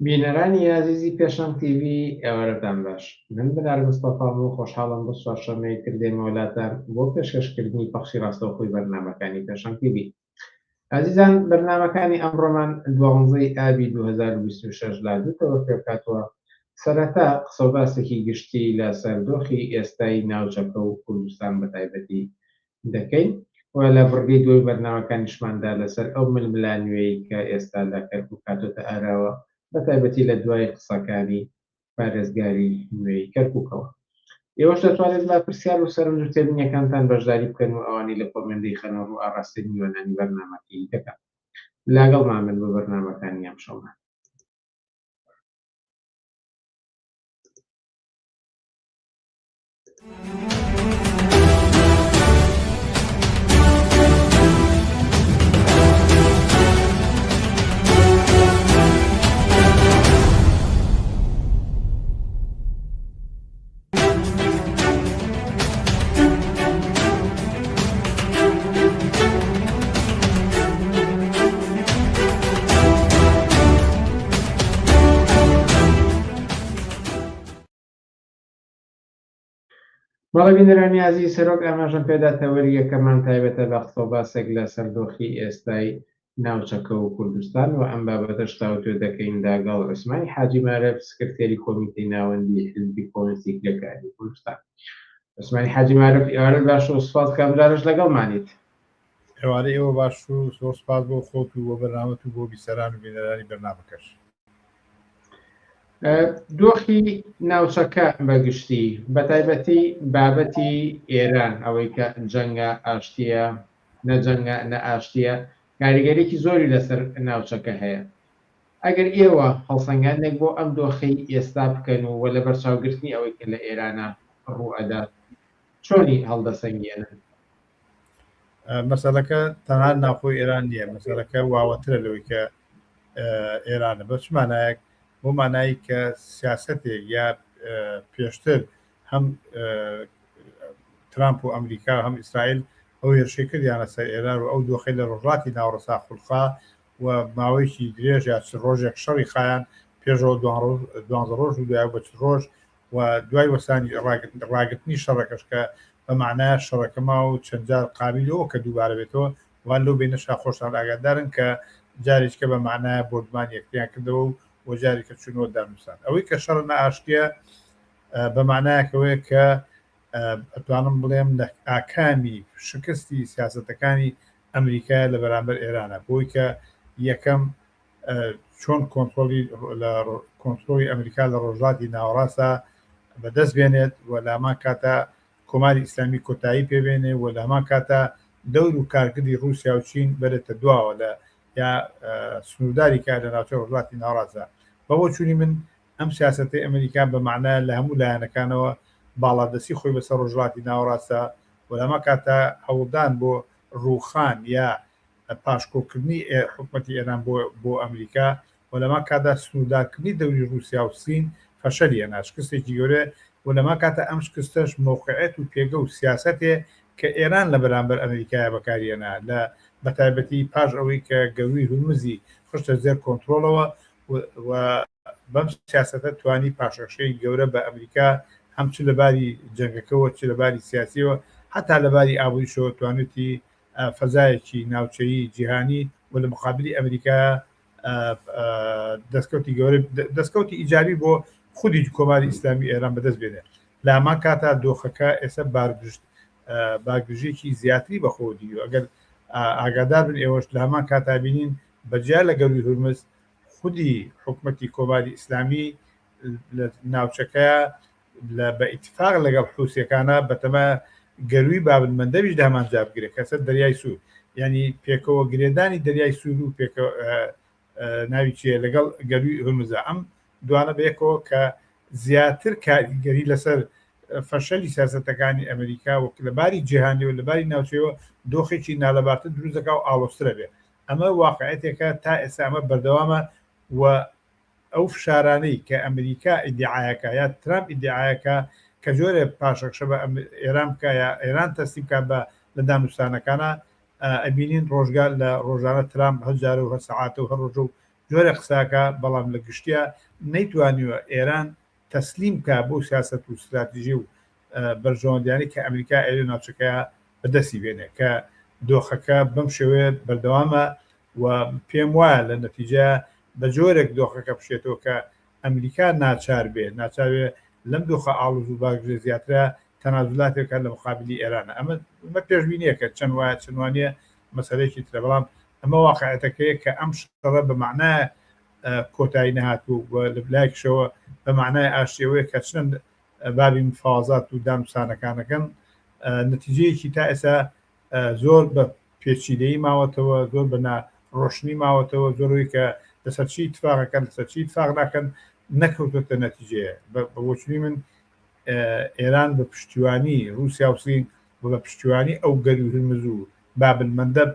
بینەرانی ئازیزی پێشەنگ تیڤی ئێوارەتان باش من بنار مستەفام و خۆشحاڵم بۆ چوارشەممەی تر دێمەوە لاتان بۆ پێشکەشکردنی پەخشی ڕاستەوخۆی بەرنامەکانی پێشەنگ تیڤی. ئازیزان بەرنامەکانی ئەمڕۆمان دوانزەی ئابی 2026 لە دوو تەوەر پێکهاتووە، سەرەتا قسەوباسێکی گشتی لە سەر دۆخی ئێستای ناوچەکە و کوردستان بەتایبەتی دەکەین و لە بڕگەی دووەمی بەرنامەکانیشماندا لەسەر ئەو ململانوێی کە ئێستا لە کەرکوک هاتۆتە ئاراوە بەتایبەتی لە دوای قسەکانی پارێزگاری نوێی کەرکوکەوە. ئێوەش دەتوانێت لە پرسیار و سەرنج و تێبینیەکانتان بەشداری بکەن و ئەوانەی لە comment دەیخەنە ڕوو ئاڕاستەی میوانانی بەرنامەکەی دەکەم. لاگەڵمان بن بۆ بەرنامەکانی ئەمشەومان. بەڵێ بینەرانی ئازیز سەرۆک ئاماژەم پێدا تەوەری یەکەمان تایبەتە بە قسە و باسێک لەسەر دۆخی ئێستای ناوچەکە و کوردستان و ئەم بابەتەش تاوتوێ دەکەین لەگەڵ عوسمانی حاجی مارف سکرتێری کۆمیتەی ناوەندی حیزبی کۆمۆنیستی کرێکاری کوردستان. عوسمانی حاجی مارف ئێوارەت باش و سوپاس کە ئەمجارەش لەگەڵمانیت. ئێوارەی ئێوە باش و زۆر سوپاس بۆ خۆت و بۆ بەرنامەت و بۆ بیسەران و بینەرانی بەرنامەکەش. دۆخی ناوچەکە بەگشتی بەتایبەتی بابەتی ئێران ئەوەی کە جەنگە ئاشتیە نە جەنگە نە ئاشتیە کاریگەرێکی زۆری لەسەر ناوچەکە هەیە ئەگەر ئێوە هەڵسەنگاندنێک بۆ ئەم دۆخەی ئێستا بکەن و وە لەبەرچاوگرتنی ئەوەی کە لە ئێرانە ڕوو ئەدات چۆنی هەڵدەسەنگێنن؟ مەسەلەکە تەنها ناوخۆی ئێران نییە مەسەلەکە واوەترە لەوەی کە ئێرانە بە چ مانایەک بۆ مانایی کە سیاستێک یا پێشتر هەم ترامپ و ئەمریکا هەم ئیسرائیل ئەو هێرشەی کردیانە سەر ئێران و ئەو دۆخی لە ڕۆژهەڵاتی ناوەڕاستا خولقا و ماوەیەکی درێژ یا چ ڕۆژێک شەڕی خایان پێشەوە دوانزە ڕۆژ و دوای بە چ ڕۆژ و دوای وەستانی ڕاگرتنی شەڕەکەش کە بە مەعنایە شەڕەکە ما و چەند جار قابیلی ئەوە کە دووبارە بێتەوە وا لەو بەینەشا خۆشتان ئاگادارن کە جارێکە بە مەعنایە بۆردومانی یەکتریان کردەوە و و جارێکە چوونەوە دانوستان ئەوەی کە شەڕە نائاشتیە بە مەعنایەکەوەیە کە ئەتوانم بڵێم لە ئاکامی شکستی سیاسەتەکانی ئەمریکایە لە بەرامبەر ئێرانە بۆی کە یەکەم چۆن کۆنترۆڵی لە کۆنترۆڵی ئەمریکا لە ڕۆژهەڵاتی ناوەڕاستدا بەدەست بێنێت و لە هەمان کاتا کۆماری ئیسلامی کۆتایی پێ بێنێ و لە هەمان کاتا دەور و کارکردی ڕووسیا و چین بەرێتە دواوە لە یا سنوورداری کار لە ناوچەی ڕۆژهەڵاتی ناوەڕاستدا. بە بۆچوونی من ئەم سیاسەتەی ئەمریکا بە مەعنایە لە هەموو لایەنەکانەوە باڵادەستی خۆی بەسەر ڕۆژهەڵاتی ناوەڕاستدا و لە هەمان کاتا هەوڵدان بۆ ڕووخان یا پاشکۆکردنی حکومەتی ئێران بۆ بۆ ئەمریکا و لەمان کاتدا سنووردارکردنی دەوری ڕووسیا و سین فەشەلی هێنا شکستێکی گەورەیە و لەمان کاتە ئەم شکستەش مەوقعێت و پێگە و سیاسەتێ کە ئێران لە بەرامبەر ئەمریکایە بەکاری هێنا لە بەتایبەتی پاش ئەوەی کە گەرووی هورمزی خستە ژێر کۆنترۆڵەوە و بەم سیاسەتە توانی پاشەکشەی گەورە بە ئەمریکا هەم چ لە باری جەنگەکەوە چ لە باری سیاسیەوە هەتا لە باری ئابووریشەوە توانیوتی فەزایەکی ناوچەیی جیهانی و لە مقابلی ئەمریکا دەستکەوتی گەورە دەستکەوتی ئیجابی بۆ خودی کۆماری ئیسلامی ئێران بەدەست بێنێ لە هەمان کاتا دۆخەکە ئێستا بارگشت بارگرژێکی زیاتری بەخۆ دیوە ئەگەر ئاگادار بن ئێوەش لە هەمان کاتا بینین بەجیا لە گەروی هورمز خودی حکومەتی کۆماری ئیسلامی لە ناوچەکە لە بە ئیتفاق لەگەڵ حوسیەکانە بەتەما گەروی بابل مەندەبیش لە هەمان جا بگرێ کەسە دەریای سوور یعنی پێکەوە گرێدانی دەریای سوور و پێکە ناوی چیە لەگەڵ گەروی هورمزا ئەم دوانە بەیەکەوە کە زیاتر کاریگەری لەسەر فەشەلی سیاسەتەکانی ئەمریکا وەک لە باری جیهانی و لە باری ناوچەیەوە دۆخێکی نالەبارتر دروست دەکا و ئاڵۆزترە بێ ئەمە واقعەتێکە تا ئێستا ئەمە بەردەوامە و ئەو فشارانەی کە ئەمریکا ئیدیعایەکە یا ترامپ ئیدیعایەکە کە جۆرێ پاشەکشە بە ئێران بکا یا ئێران تەسلیم بکا بە لە دانوستانەکانا ئەبینین ڕۆژگار لە ڕۆژانە ترامپ هەر جارە و هەر سەعاتە و هەر ڕۆژە و. جۆرە قساکە بەڵام لە گشتیا نەیتوانیوە ئێران تەسلیم بکا بەو سیاسەت و ستراتیژی و بەرژەوەندیانەی کە ئەمریکا ئەیەوێ ناوچەکە بەدەستی بێنێ کە دۆخەکە بەم شێوەیە بەردەوامە و پێم وایە لە نەتیجە بە جۆرێک دۆخەکە بشێتەوە کە ئەمریکا ناچار بێ ناچار بێ لەم دۆخە ئاڵوز و بارگرژە زیاترە تەنازولاتێک بکات لە مقابلی ئێرانە ئەمە ئەمە پێشبینیەکە چەند وایە چەند وانە مەسەلەیەکی ترە بەڵام ئەمە واقعەتەکەیە کە ئەم شەڕە بە مەعنای کۆتایی نەهاتوو و لە لایەکیشەوە بە مەعنای ئاشتیەوەیە کە چنە بابی مفاوەزات و دانوسانەکانەکەن نەتیجەیەکی تا ئێستا زۆر بە پێچیدەیی ماوەتەوە زۆر بە ناڕۆشنی ماوەتەوە زۆرەوەی کە لەسەر چی اتفاقەکەن لەسەر چی اتفاق ناکەن نەکەوتۆتە نەتیجەیە بە بۆچونی من ئێران بە پشتیوانی رووسیا و سین و بە پشتیوانی ئەو گەروی هرمز و بابل مەندەب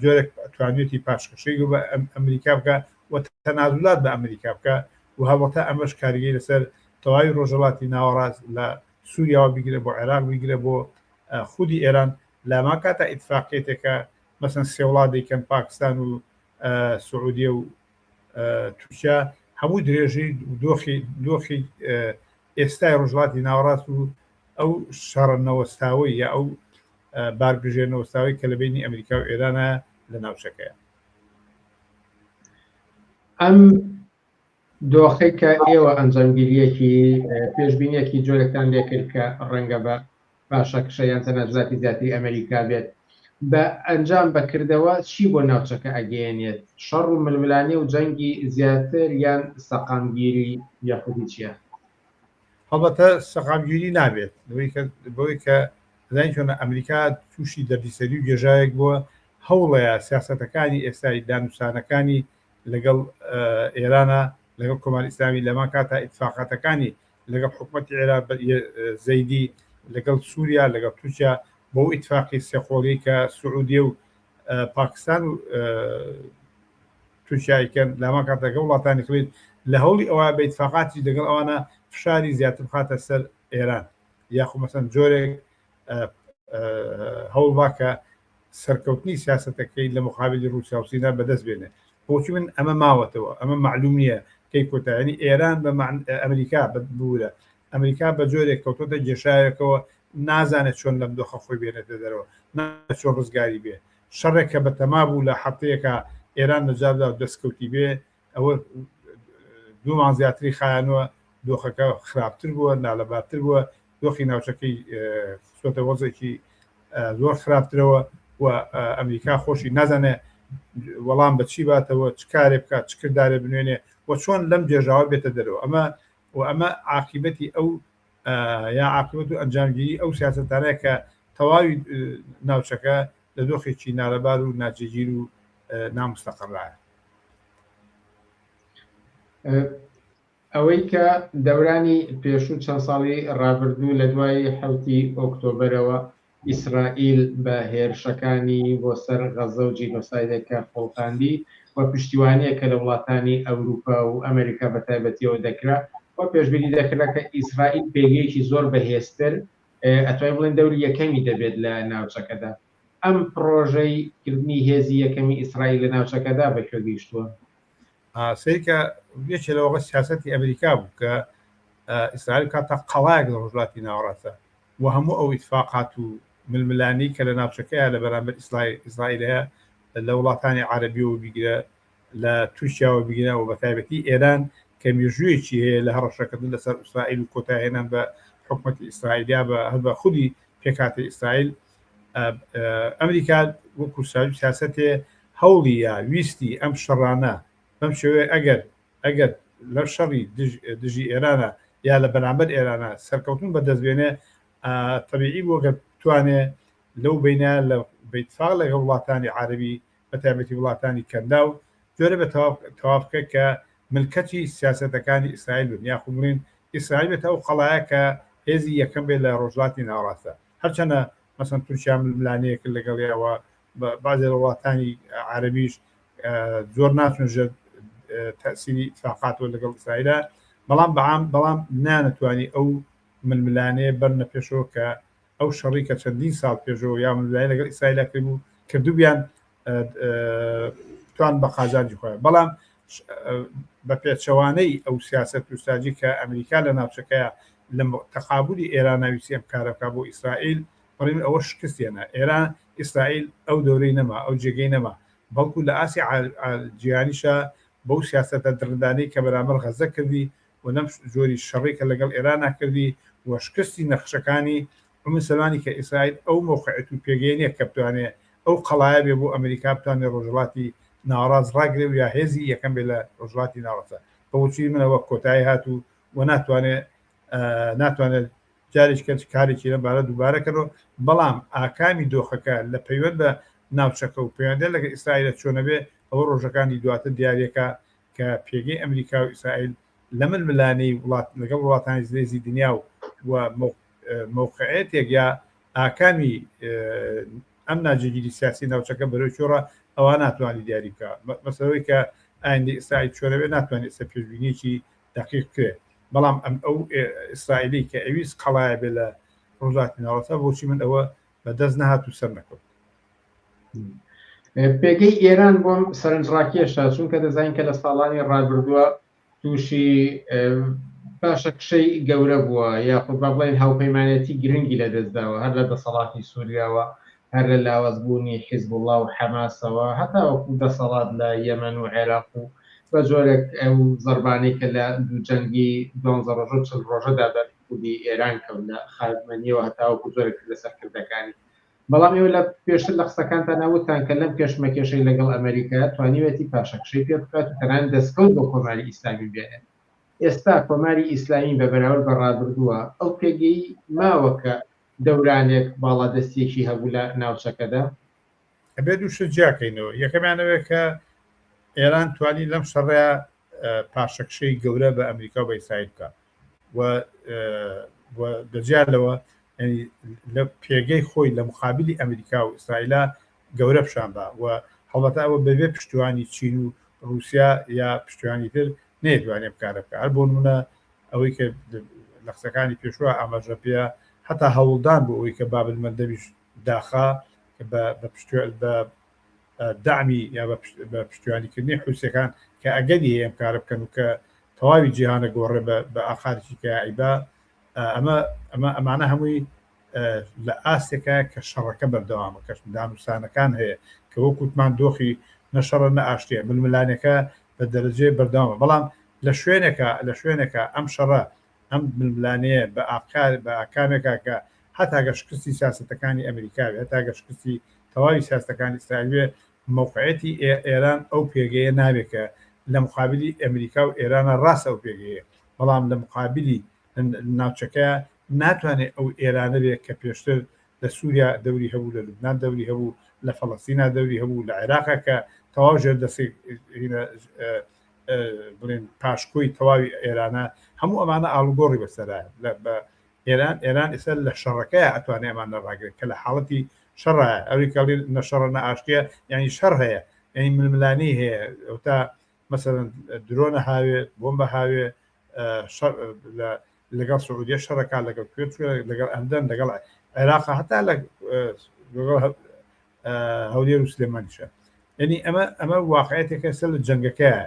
جۆرێک توانیەتی پاشکەشەی بە ئەمریکا بکە و تەنازولات بە ئەمریکا بکە و هەڵبەتە ئەمەش کاریگەری لەسەر تەواوی ڕۆژهەڵاتی ناوەڕاست لە سووریاوە بیگرە بۆ عێراق بیگرە بۆ خودی ئێران لامان کاتە ئیتفاقیەتێکە مەسەن سێ وڵات دەیکەن پاکستان و سعودیە و تورکیا هەموو درێژەی دۆخی دۆخی ئێستای ڕۆژهەڵاتی ناوەڕاست و ئەو شەڕە نەوەستاوەی یا ئەو بارگرژیە نەوەستاوەی کە لە بینی ئەمریکا و ئێرانە لە ناوچەکەیە. ئەم دۆخەی کە ئێوە ئەنجامگیریەکی پێشبینیەکی جۆرێکتان لێکرد کە ڕەنگە بە پاشەکشە یان تەنازولاتی زیاتری ئەمریکا بێت بە ئەنجام بەکردەوە چی بۆ ناوچەکە ئەگەیەنێت؟ شەڕ و ململانێ و جەنگی زیاتر یان سەقامگیری یاخودی چییە؟ هەڵبەتە سەقامگیری نابێت بەوەی کە زانین چۆنە ئەمریکا تووشی دەردیسەری و گێژاوێک بووە هەوڵەیە سیاسەتەکانی ئێستای دانوسانەکانی لەگەڵ ئێرانە لەگەڵ کۆماری ئیسلامی لەمان کاتا ئیتفاقاتەکانی لەگەڵ حکوومەتی عێراق زەیدی لەگەڵ سووریا لەگەڵ تورکیا بۆ ئیتفاقی سێقۆڵی کە سعودیە و پاکستان و تورکیا ئەیکەن لامان کات لەگەڵ وڵاتانی خلیج لە هەوڵی ئەوە بە ئیتفاقاتی لەگەڵ ئەوانە فشاری زیاتر بخاتە سەر ئێران یاخو مەسەن جۆرێک هەوڵ با کە سەرکەوتنی سیاسەتەکەی لە مقابلی رووسیا و سینا بەدەست بێنێ بۆچی من ئەمە ماوەتەوە ئەمە معلوم نییە کەی کۆتایانی ئێران بە ئەمریکا ببورە ئەمریکا بە جۆرێک کەوتۆتە گێشاوێکەوە نازانێت چۆن لەم دۆخە خۆی بێنێتە دەرەوە نازانێت چۆن ڕزگاری بێ شەڕێک کە بەتەما بوو لە هەفتەیەکا ئێران نەجاتدا و دەستکەوتی بێ ئەوە دوو مانگ زیاتری خایانوە دۆخەکە خراپتر بووە نالەبارتر بووە دۆخی ناوچەکەی خستۆتە وەزێکی زۆر خراپترەوە و ئەمریکا خۆشی نازانێ وەڵام بە چی باتەوە چ کارێ بکات چ کردارێ بنوێنێ و چۆن لەم گێژاوە بێتە دەرەوە ئەمە و ئەمە عاقیبەتی ئەو یا عاقبەت و ئەنجامگیری ئەو سیاسەتانەیە کە تەواوی ناوچەکە لە دۆخێکی نالەبار و ناجێگیر و نامستەقڕایە. ئەوەی کە دەورانی پێشوو چەند ساڵی ڕابردوو لە دوای حەوتی ئۆکتۆبەرەوە ئیسرائیل بە هێرشەکانی بۆ سەر غەززە و جینۆسایدێک کە خوڵقاندی و پشتیوانییەک کە لە وڵاتانی ئەوروپا و ئەمریکا بە تایبەتیەوە دەکرا و پێشبینی دەکرا کە ئیسرائیل پێگەیەکی زۆر بەهێزتر ئەتوانین بڵێین دەوری یەکەمی دەبێت لە ناوچەکەدا. ئەم پڕۆژەی کردنی هێزی یەکەمی ئیسرائیل لە ناوچەکەدا بە کوێ گەیشتووە؟ سەیرکە یەکێ لە وەڵە سیاسەتی ئەمریکا بوو کە ئیسرائیل کاتە قەڵایەک لە ڕۆژهەڵاتی ناوەڕاستە و هەموو ئەو ئیتفاقات و ململانێی کە لە ناوچەکەیە لە بەرامبەر ئیسرائیل هەیە لە وڵاتانی عەرەبیەوە بیگرە لە تورکیاوە بیگرە و بەتایبەتی ئێران کە مێژوویەکی هەیە لە هەڕەشەکردن لەسەر ئیسرائیل و کۆتایهێنان بە حکومەتی ئیسرائیل یا بە هەر بە خودی پێکهاتەی ئیسرائیل ئەمریکا وەکو سیاسەتێ هەوڵی یا ویستی ئەم شەڕانە بەم شێوەیە ئەگەر ئەگەر لە شەڕی دژی ئێرانە یا لە بەرامبەر ئێرانە سەرکەوتن بەدەست بێنێ تەبیعی بووە کە بتوانێ لەو بینە لە بەیتفاق لەگەڵ وڵاتانی عەرەبی بە تایبەتی وڵاتانی کەنداو جۆرە بە تەواو بکە کە ملکەچی سیاسەتەکانی ئیسرائیل بن یاخود بڵێن ئیسرائیل بێتە ئەو قەڵایە کە هێزی یەکەم بێت لە ڕۆژهەڵاتی ناوەڕاستە هەرچەنە مەسەن تورکیا ململانێیەک لەگەڵیەوە بەعزێ لە وڵاتانی عەرەبیش زۆر ناچن ژێر تەسیری ئیتفاقاتەوە لەگەڵ ئیسرائیلە بەڵام بەعام بەڵام نانەتوانی ئەو ململانێ بەرنە پێشەوە کە ئەو شەڕی کە چەندین ساڵ پێشەوە یا ململانێ لەگەڵ ئیسرائیل کردبوو کردوبیان توان بە قازانجی خۆیان بەڵام بە پێچەوانەی ئەو سیاسەت و ستراتیژی کە ئەمریکا لە ناوچەکەیە لە تەقابلی ئێران ناویستی ئەم کارە بکا بۆ ئیسرائیل بەڵێ ئەوە شکست هێنا ئێران ئیسرائیل ئەو دەورەی نەما ئەو جێگەی نەما بەڵکو لە ئاستی جیهانیشا بەو سیاسەتە دڕندانەی کە بەرامبەر غەزە کردی و لەم جۆری شەڕەی کە لەگەڵ ئێرانا کردی و شکستی نەخشەکانی ئەمن سەلمانی کە ئیسرائیل ئەو مەوقعیەت و پێگەیە نیە کە بتوانێ ئەو قەڵایە بێ بۆ ئەمریکا بتوانێ ڕۆژهەڵاتی ناوەڕاست ڕاگرێ و یا هێزی یەکەم بێ لە ڕۆژهەڵاتی ناوەڕاست بە وتوی منەوە کۆتایی هات و و ناتوانێ ناتوانێت جارێکی کەس کارێکی لەم بارە دووبارە کەنەوە بەڵام ئاکامی دۆخەکە لە پەیوەند بە ناوچەکە و پەیوەندە لەگە ئیسرائیلە چۆنەبێ ئەوە ڕۆژەکانی دواتر دیارەکە کە پێگەی ئەمریکا و ئیسرائیل لە ململانێی وڵات لەگەڵ وڵاتانی زلێزی دنیا و و مەوقعێتێک یا ئاکامی ئەم ناجێگیری سیاسی ناوچەکە بەرەو چۆڕە ئەوە ناتوانانی دیاری بکە مەسەرەوەی کە ئایندەی ئیسرائیل چۆنەبێ ناتوانێت ئێستا پێشبینیەکی دەقیق بکرێ بەڵام ئەم ئەو ئیسرائیلی کە ئەویست قەڵایە بێ لە ڕۆژهەڵاتی ناوەڕاست بۆچی من ئەوە بەدەست نەهات و سەر نەکەوت. پێگەی ئێران بۆم سەرنجڕاکێشە چونکە دەزانین کە لە ساڵانی ڕابردووە تووشی پاشەکشەی گەورە بووە یاخود با بڵێین هاوپەیمانێتی گرنگی لەدەستداوە هەر لە دەسەڵاتی سووریاوە هەر لە لاوازبوونی حیزبوڵڵا و حەماسەوە هەتاوەکو دەسەڵات لە یەمەن و عێراق و بە جۆرێک ئەو زەربانەی کە لە دوو جەنگی دوانزە ڕۆژە و 40 ڕۆژەدا بەر خودی ئێران کەوت لە خامنەییەوە هەتاوەکو زۆرێک لە سەرکردەکانی بەڵام ئێوە لە پێشتر لە قسەکانتانا وتتان کە لەم کێشمەکێشەی لەگەڵ ئەمەریکا توانیویەتی پاشەکشەی پێ بکات و تەنانەت دەستکەوت بۆ کۆماری ئیسلامی بێنێت. ئێستا کۆماری ئیسلامی بە بەراورد بە ڕابردووە ئەو پێگەی ماوە کە دەورانێک باڵادەستییەکی هەبوو لە ناوچەکەدا؟ ئەبێ دوو شت جیا کەینەوە، یەکەمیان ئەوەیە کە ئێران توانی لەم شەڕەیا پاشەکشەی گەورە بە ئەمریکا و بە ئیسرائیل بکا و و بەجیا لەوە یعنی لە پێگەی خۆی لە مقابلی ئەمریکا و ئیسرائیلا گەورە پیشان با و هەڵبەتە ئەوە بەبێ پشتیوانی چین و رووسیا یا پشتیوانی تر نەیتوانێ بکارە بکە هەر بۆ نمونە ئەوەی کە لە قسەکانی پێشوە ئاماژە پێ هەتا هەوڵدان بۆ ئەوەی کە بابل مەندەبیش داخا بە بە دەعمی یا بە پشتیوانیکردنی حوسیەکان کە ئەگەری هەیە ئەم کارە بکەن و کە تەواوی جیهانە گۆڕێ بە ئاقارێکی کە ئەمە ئەمە ئەمانە هەمووی لە ئاستێکە کە شەڕەکە بەردەوامە کە دانوسانەکان هەیە کە وەکوتمان دۆخی نەشەڕە نە ئاشتیە ململانەکە بە دەرەجەیە بەردەوامە بەڵام لە شوێنێکە لە شوێنێکە ئەم شەڕە ئەم ململانێیە بە ئاکار بە ئاکامێکە کە هەتا گەر شکستی سیاسەتەکانی ئەمریکا بێ، هەتا گەر شکستی تەواوی سیاسەتەکانی ئیسرائیل بێ، مەوقعیەتی ئێران ئەو پێگەیە نابێ کە لە مقابلی ئەمریکا و ئێرانا ڕاستە ئەو پێگەیە، بەڵام لە مقابلی ناوچەکەیا ناتوانێ ئەو ئێرانە بێ کە پێشتر لە سووریا دەوری هەبوو، لە لوبنان دەوری هەبوو، لە فەڵەستینا دەوری هەبوو، لە عێراقا کە تەواو ژێردەستەی بڵێن پاشکۆی تەواوی ئێرانە هەموو ئەمانە ئاڵوگۆڕی بەسەرا بە ئێران ئێران ئێستا لە شەڕەکەی ئەتوانێ ئەمانە ڕاگرێت کە لە حاڵەتی شەڕە ئەوی کەڵی نە شەڕە نە ئاشتیە یعنی شەڕ هەیە یعنی ململانی هەیە تا مەسەرەن درۆنە هاوێ بۆمبە هاوێ لەگەڵ سعودیە شەڕەکە لەگەڵ کوێت لەگەڵ ئەندەن لەگەڵ عێراق هەتا لە هەولێر و سلێمانیشە یعنی ئەمە ئەمە واقعەتێکە سەر لە جەنگەکەیە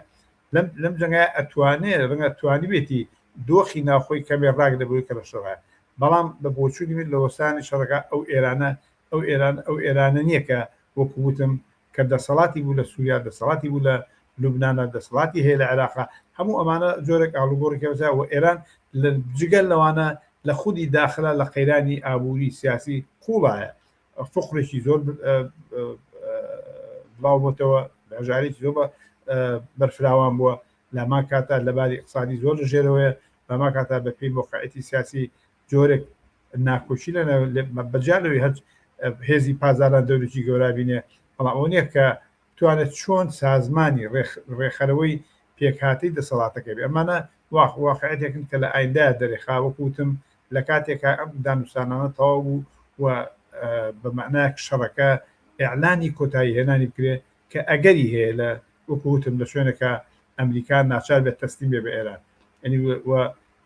لەم لەم جەنگە ئەتوانێ ڕەنگە توانیبێتی دۆخی ناوخۆی کەمێ ڕاک دەبووی کە لە شەڕە بەڵام بە بۆچوونی من لە وەستانی شەڕەکە ئەو ئێرانە ئەو ئێران ئەو ئێرانە نییە کە وەکو وتم کە دەسەڵاتی بوو لە سووریا دەسەڵاتی بوو لە لوبناە دەسەڵاتی هەیە لە عێراقا هەموو ئەمانە جۆرێک ئاڵوگۆڕی کەوتە و ئێران لە جگەل لەوانە لە خودی داخلە لە قەیرانی ئابووری سیاسی قوڵایە فقرێکی زۆر بڵاو بۆتەوە هەژارێکی زۆر بەرفراوان بووە لاما کاتا لەباری اقتصادی زۆر لە ژێرەوەیە لاما کاتا بە پێی مۆقعەتی سیاسی جۆرێک ناکۆکی لە بەجیا لەوەی هەر هێزی پازاران دەورێکی گەورە بینێ بەڵام ئەوە نییە کە بتوانێت چۆن سازمانی ڕێکخەرەوەی پێکهاتەی دەسەڵاتەکەی بێ ئەمانە واقعیەتێکن کە لە ئایندایە دەرێخا وەکو وتم لە کاتێکا ئەم دانوستانانە تەواو بوو و بە مەعنایەک شەڕەکە ئیعلانی کۆتایی هێنانی بکرێ کە ئەگەری هەیە لە وەکو وتم لە شوێنێکا ئەمریکا ناچار بێت تەسلیم بێ بە ئێران یعنی و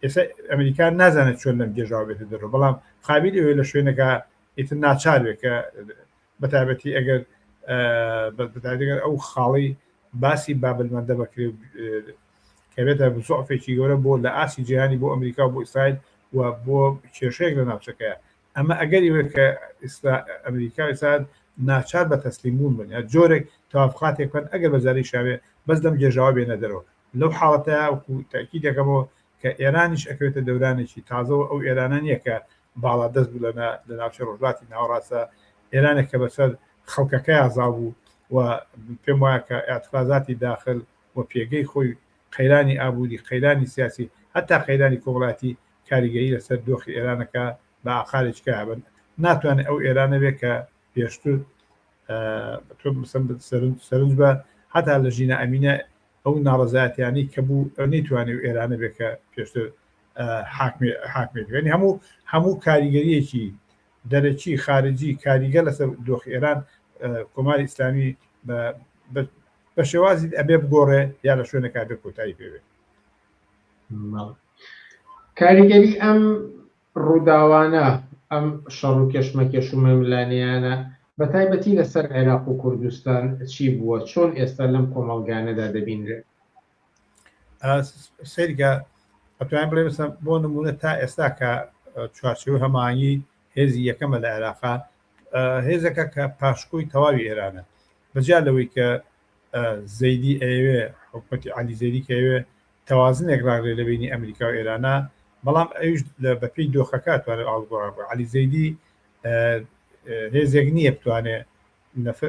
ئێستا ئەمریکا نازانێت چۆن لەم گێژاوە بێتە دەرەوە بەڵام قابیل ئەوەیە لە شوێنێکا ئیتر ناچار بێ کە بەتایبەتی ئەگەر بەتایبەتی ئەگەر ئەو خاڵی باسی بابلمەندە بەکرێ کە بێتە زۆفێکی گەورە بۆ لە ئاسی جیهانی بۆ ئەمریکا و بۆ ئیسرائیل و بۆ کێشەیەک لە ناوچەکەیە ئەمە ئەگەری وەیە کە ئیسرا ئەمریکا و ئیسرائیل ناچار بە تەسلیم بوون بن یا جۆرێک تەوافقاتێک بکەن ئەگەر بە زاری شاوێ بەس لەم گێژاوە بێنە دەرەوە لەو حاڵەتەیا وەکو تەئکید دەکەمەوە کە ئێرانیش ئەکەوێتە دەورانێکی تازەوە ئەو ئێرانە نییە کە باڵا دەست بوو لە لە ناوچەی ڕۆژهەڵاتی ناوەڕاستە ئێرانێک کە بەسەر خەڵکەکەیا زاڵ بوو و پێم وایە کە ئیعترازاتی داخل و پێگەی خۆی قەیرانی ئابووری قەیرانی سیاسی هەتا قەیرانی کۆمەڵایەتی کاریگەری لەسەر دۆخی ئێرانەکە بە ئاقارێکی کە بن ناتوانێت ئەو ئێرانە بێ کە پێشتر تۆ سەرنج بە هەتا لە ژینا ئەمینە ئەو ناڕەزایەتیانەی کە بوو نەیتوانێت و ئێرانە بێ کە پێشتر حاکمێت یعنی هەموو هەموو کاریگەریەکی دەرەکی خارجی کاریگەر لەسەر دۆخی ئێران کۆماری ئیسلامی بە شێوازی ئەبێ بگۆڕێ یا لە شوێنەکە بێ کۆتایی پێ بێ. کاریگەری ئەم ڕووداوانە، ئەم شەڕ و کێشمەکێش و ململانێیانە بە تایبەتی لەسەر عێراق و کوردستان چی بووە؟ چۆن ئێستا لەم کۆمەڵگانەدا دەبینرێت؟ سەیرکە ئەتوانین بڵێ مەسەن بۆ نمونە تا ئێستا کە چوارچێوەی هەماهەنگی هێزی یەکەمە لە عێراقا هێزەکە کە پاشکۆی تەواوی ئێرانە بەجیا لەوەی کە زەیدی ئەیەوێ حکومەتی عەلی زەیدی کە ئەیەوێ تەوازنێک ڕاگرێ لە بەینی ئەمریکا و ئێرانە بەڵام ئەویش بەپێی دۆخەکە توانێت ئاڵوگۆڕ بکات عەلی زەیدی هێزێک نییە بتوانێ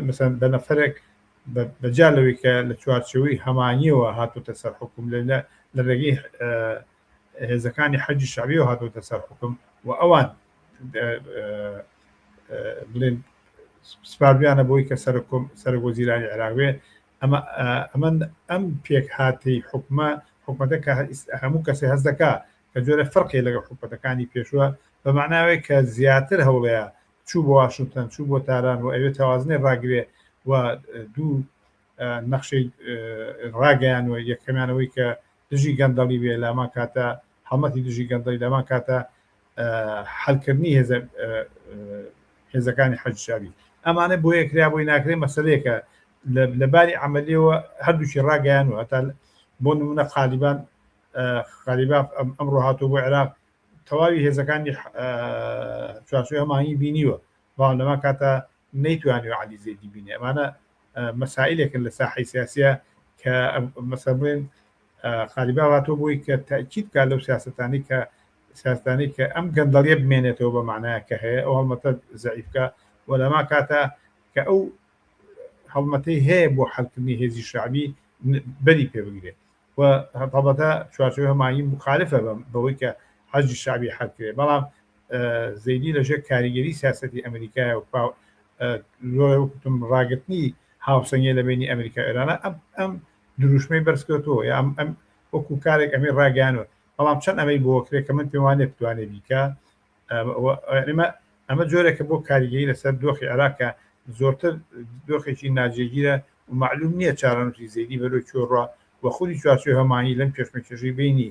مەسەن بە نەفەرێک بەجیا لەوەی کە لە چوارچێوەی هەمانیەوە هاتوتە سەر حکوم لە لە ڕێگەی هێزەکانی حەجی شعبیەوە هاتوتە سەر حکوم و ئەوان بڵێن سپاردویانە بۆی کە سەرۆک وەزیرانی عێراق بێ ئەمە ئەمە ئەم پێکهاتەی حکومە حکومەتە کە هەموو کەسێ هەست دەکا کە جۆرە فەرقی لەگەڵ حکومەتەکانی پێشووە بە معناوێک کە زیاتر هەوڵەیە چوو بۆ واشنتن چوو بۆ تاران و ئەوێ تەوازنێ ڕاگرێ و دوو نەخشەی ڕاگەیان و یەکەمیانەوەی کە دژی گەندەڵی بێ لامان کاتە هەڵمەتی دژی گەندەڵی لامان کاتە حلکردنی هێزە هێزەکانی حەج شعبی ئەمانە بۆ یەکرا بۆی ناکرێ مەسلەیەکە لە باری عملیەوە هەردووکی ڕاگەیان و هەتا بۆ نمونە قالیبان قالیباف ئەمڕۆ هاتوو بۆ عێراق تەواوی هێزەکانی چوارچێوەی هەماهەنگی بینیوە بەڵام لەما کاتە نەیتوانیوە عەلی زەیدی بینێ ئەمانە مەسائلێکن لە ساحەی سیاسیە کە مەسەلەن بڵێن قالیباف هاتووە بۆی کە تەئکید بکات لەو سیاسەتانەی کە سیاسەتانەی کە ئەم گەندەڵیە بمێنێتەوە بە معنایە کە هەیە ئەو هەڵمەتە زەعیف بکە و لەما کاتە کە ئەو هەڵمەتەی هەیە بۆ حەلکردنی هێزی شەعبی بەری پێ بگرێت و هەڵبەتە چوارچێوەی هەماهەنگی موخالفە بەوەی کە حەشدی شەعبی حەل کرێ بەڵام زەیدی لەژێر کاریگەری سیاسەتی ئەمریکایە و وەکوتم ڕاگرتنی هاوسەنگی لە بینی ئەمریکا ئێرانە ئەم ئەم دروشمەی بەرزکردەوە یا ئەم ئەم وەکو کارێک ئەمەی ڕاگەیانوە بەڵام چەند ئەمەی بۆ کرێ کە من پێم وانیە بتوانێ بیکا ئەمە ئەمە جۆرێکە بۆ کاریگەری لەسەر دۆخی عێراق کە زۆرتر دۆخێکی ناجێگیرە و مەعلوم نییە چارەنووسی زەیدی بەرەو کوێ ڕوا و خودی چوارچێوەی هەماهەنگی لەم کێشمەکێشەی بەینی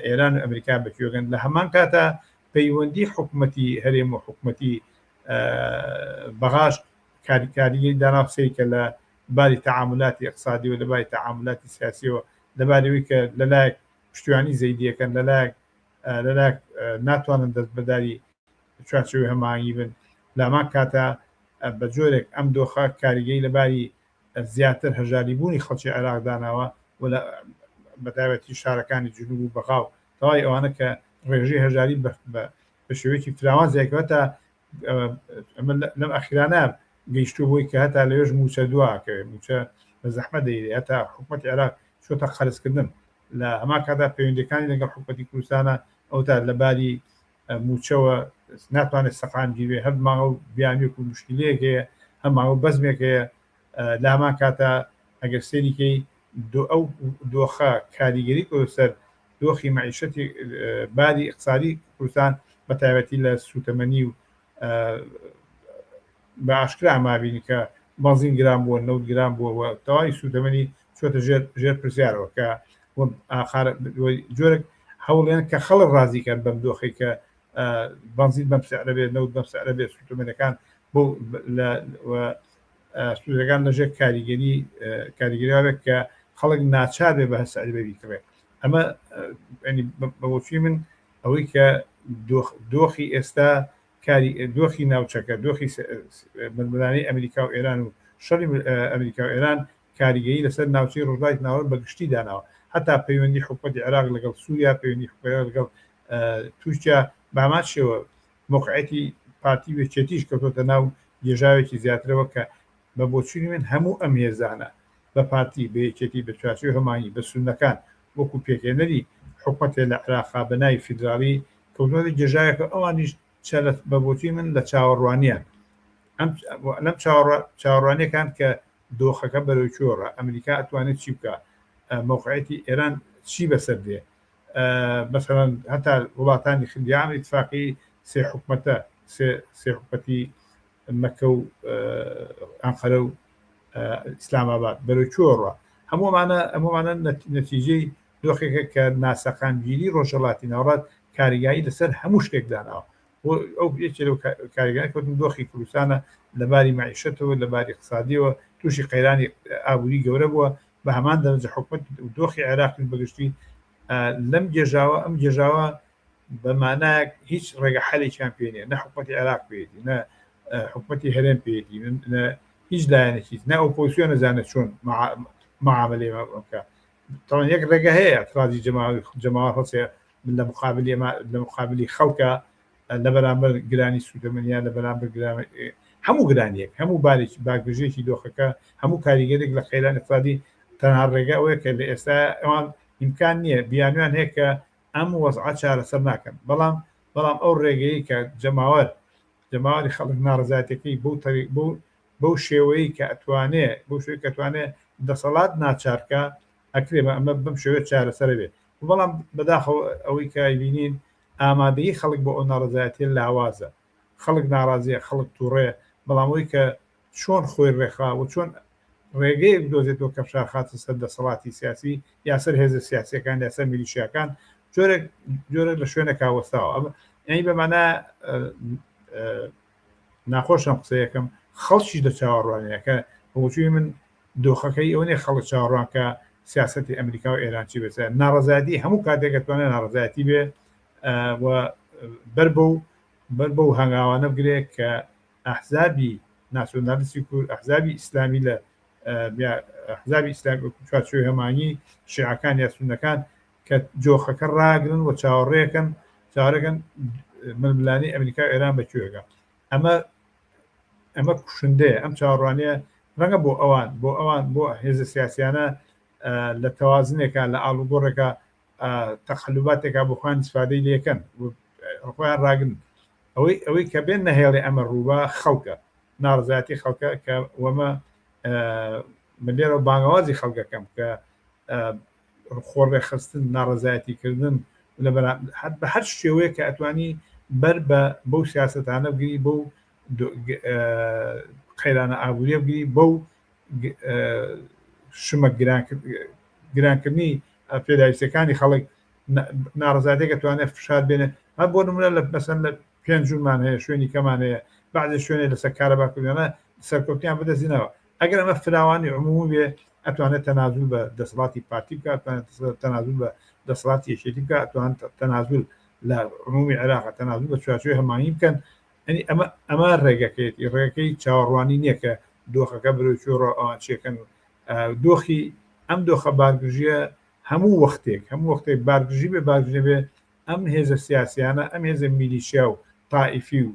ئێران و ئەمریکا بە کوێ گەن لە هەمان کاتا پەیوەندی حکومەتی هەرێم و حکومەتی بەغاش کاریگەری دانا سەیرکە لە باری تەعامولاتی ئیقتسادی و لە باری تەعامولاتی سیاسیەوە لەباری ئەوەی کە لەلایەک پشتیوانی زەیدیەکەن لەلایەک لەلایەک ناتوانن دەستبەرداری چوارچێوەی هەماهەنگی بن لامان کاتە بە جۆرێک ئەم دۆخە کاریگەری لەباری زیاتر هەژاری بوونی خەڵکی عێراق داناوە و لە بەتایبەتی شارەکانی جنوب و بەغا و تەواوی ئەوانە کە ڕێژەی هەژاری بە شێوەیەکی فراوان زیادکردووە تا ئەمە لەم ئەخیرانە گەیشتووە بۆی کە هەتا لەوێش مووچە دواکەوێت مووچە بە زەحمەت دەیرێ هەتا حکوومەتی عێراق چۆتە قەرزکردن لە هەمان کاتدا پەیوەندیەکانی لەگەڵ حکوومەتی کوردستانە ئەوتا لە باری مووچەوە ناتوانێت سەقامگیر بێ هەر ماوە بیانوێک و مشکلەیەک هەیە هەر ماوە بەزمێک هەیە لە هەمان کاتە ئەگەر سەیریکەی ئەو دۆخە کاریگەری کردووە سەر دۆخی مەعیشەتی باری ئیقتسادی کوردستان بە تایبەتی لە سووتەمەنی و بە ئاشکرا مابینی کە بەنزین گران بووە نەوت گران بووە و تەواوی سووتەمەنی چۆتە ژێر ژێر پرسیارەوە کە جۆرێک هەوڵێن کە خەڵک ڕازیکەن بەم دۆخی کە بەنزین بەم سعرە بێت نەوت بەم سعرە بێت سووتەمەنەکان بۆ لە. سوودەکان لەژێر کاریگەری کاریگەری وابێت کە خەڵک ناچار بێ بە هەر سعری بێ بیکڕێ. ئەمە ینی بە بۆچووی من ئەوەی کە دۆخی ئێستا کاری دۆخی ناوچەکە، دۆخی ململانێی ئەمریکا و ئێران و شەڕی ئەمریکا و ئێران کاریگەری لەسەر ناوچەی ڕۆژهەڵاتی ناوەڕاست بە گشتی داناوە. هەتا پەیوەندی حکومەتی عێراق لەگەڵ سووریا، پەیوەندی حکومەتی عێراق لەگەڵ تورکیا بە هەمان شێوە مەوقعیەتی پارتی و یەکێتیش کەوتۆتە ناو گێژاوێکی زیاترەوە کە بە بۆچوونی من هەموو ئەم هێزانە بە پارتی، بە یەکێتی، بە چوارچێوەی هەماهەنگی، بە سوننەکان وەکو پێکهێنەری حکومەتێ لە عێراقا بە ناوی فیدراڵی کەوتوونەتە گێژاوێکەوە ئەوانیش بە بۆچوونی من لە چاوەڕوانیان ئەم لەم چاوەڕوانیەکان کە دۆخەکە بەرەو کوێ ڕا ئەمریکا ئەتوانێت چی بکا مەوقعیەتی ئێران چی بەسەر دێ مەسەلەن هەتا وڵاتانی خلیان ئیتفاقی سێ حکومەتە سێ حکومەتی مەکە و ئەنقەرە و ئیسلام ئاباد بەرەو کوێ ڕا هەموومانە ئەمەمانە نەتیجەی دۆخێکە کە ناسەقامگیری ڕۆژهەڵاتی ناوەڕاست کاریگایی لەسەر هەموو شتێک داناوە بۆ ئەو یەکێ لەو کاریگەرانە کەوتن دۆخی کوردستانە لە باری مەعیشەتەوە لە باری اقتصادیەوە تووشی قەیرانی ئابووری گەورە بووە بە هەمان دەرەجە حکومەت و دۆخی عێراقیش بەگشتی لەم گێژاوە ئەم گێژاوە بە مانایەک هیچ ڕێگە حەلێکیان پێ نییە نە حکومەتی عێراق پێیەتی نە حکومەتی هەرێم پێیەتی نە هیچ لایەنێکی نە ئۆپۆزیسیۆن نەزانێت چۆن معاملەی بکە تەوان یەک ڕێگە هەیە اعتراضی جەماوەر هەڵسێ من لە مقابلی ئەمە لە مقابلی خەڵکە لە بەرامبەر گرانی سوودەمەنیان لە بەرامبەر گران هەموو گرانیەک هەموو بارێکی باگرژێکی دۆخەکە هەموو کاریگەرێک لە قەیران اقتصادی تەنها ڕێگە ئەوەیە کە لە ئێستا ئەوان ئیمکان نییە بیانویان هەیە کە ئەم وەزعە چارەسەر ناکەن بەڵام بەڵام ئەو ڕێگەیە کە جەماوەر جەماوەری خەڵک ناڕەزایەتەکەی بەو تەریق بەو بەو شێوەیەی کە ئەتوانێ بەو شێوەی کە ئەتوانێ دەسەڵات ناچارکا ئەکرێ بە ئەمە بەم شێوەیە چارەسەرە بێ بەڵام بەداخەوە ئەوەی کە ئەیبینین ئامادەیی خەڵک بۆ ئەو ناڕەزایەتیە لاوازە خەڵک ناڕازیە خەڵک توڕەیە بەڵام ئەوەی کە چۆن خۆی ڕێکخا و چۆن ڕێگەیەک بدۆزێتەوە کە فشار خاتە سەر دەسەڵاتی سیاسی یا سەر هێزە سیاسیەکان یا سەر میلیشیاکان جۆرێک جۆرێک لە شوێنێکا وەستاوە ئەمە یعنی بەمانە ناخۆشم قسەیەکەم خەڵکیش لە چاوەڕوانیەکە بۆچووی من دۆخەکەی ئەوە نیە خەڵک چاوەڕوان کە سیاسەتی ئەمریکا و ئێران چی بێت ناڕەزایەتی هەموو کاتێک دەتوانێت ناڕەزایەتی بێ و بەر بەو بەر بەو هەنگاوانە بگرێ کە ئەحزابی ناسیۆنالیستی کورد ئەحزابی ئیسلامی لە ئەحزابی ئیسلامی چوارچێوەی هەمانی شیعەکان یا سوننەکان کە جۆخەکە ڕاگرن و چاوەڕێکەن چاوەڕێکەن ململانێی ئەمریکا و ئێران بە کوێگە ئەمە ئەمە کوشندەیە ئەم چاوەڕوانیە ڕەنگە بۆ ئەوان بۆ ئەوان بۆ هێزە سیاسیانە لە تەوازنێکە لە ئاڵوگۆڕێکە تەقلوباتێکا بۆ خۆیان استفادەی لێکەن خۆیان ڕاگرن ئەوەی ئەوەی کە بێن نەهێڵێ ئەمە ڕووبا خەڵکە ناڕزایەتی خەڵکە کە وەمە من لێرە بانگەوازی خەڵکەکەم کە خۆڕێکخستن، ناڕەزایەتیکردن لە بە هەر شێوەیەک کە ئەتوانی بەر بە بەو سیاسەتانە بگری بەو قەیرانە ئابووریە بگری بەو شمە گرانکردنی پێداویستەکانی خەڵک ناڕزادێک توانێت فشار بێنێ هەر بۆ نمونە لە مەسەن لە پێنجونمان هەیە شوێنی کەمان هەیە بعضی شوێنێ لەسەر کارەبا کردیانە سەرکەوتیان بەدەستینەوە ئەگەر ئەمە فراوانی عمومی بێ ئەتوانێت تەنازول بە دەسەڵاتی پارتی بکات ئەتوانێت تەنازول بە دەسەڵاتی یەکێتی بکات ئەتوانێت تەنازول لە عمومی عێراق تەنازول بە چوارچێوەی هەماهەنگی بکەن یعنی ئەمە ئەمە ڕێگەکەیەتی ڕێگەکەی چاوەڕوانی نییە کە دۆخەکە بەرەو کوێ ڕۆ ئەوان چیەکەن دۆخی ئەم دۆخە بارگرژیە هەموو وەختێک هەموو وەختێک بارگرژی بێ بارگرژی بێ ئەم هێزە سیاسیانە ئەم هێزە میلیشیا و تائیفی و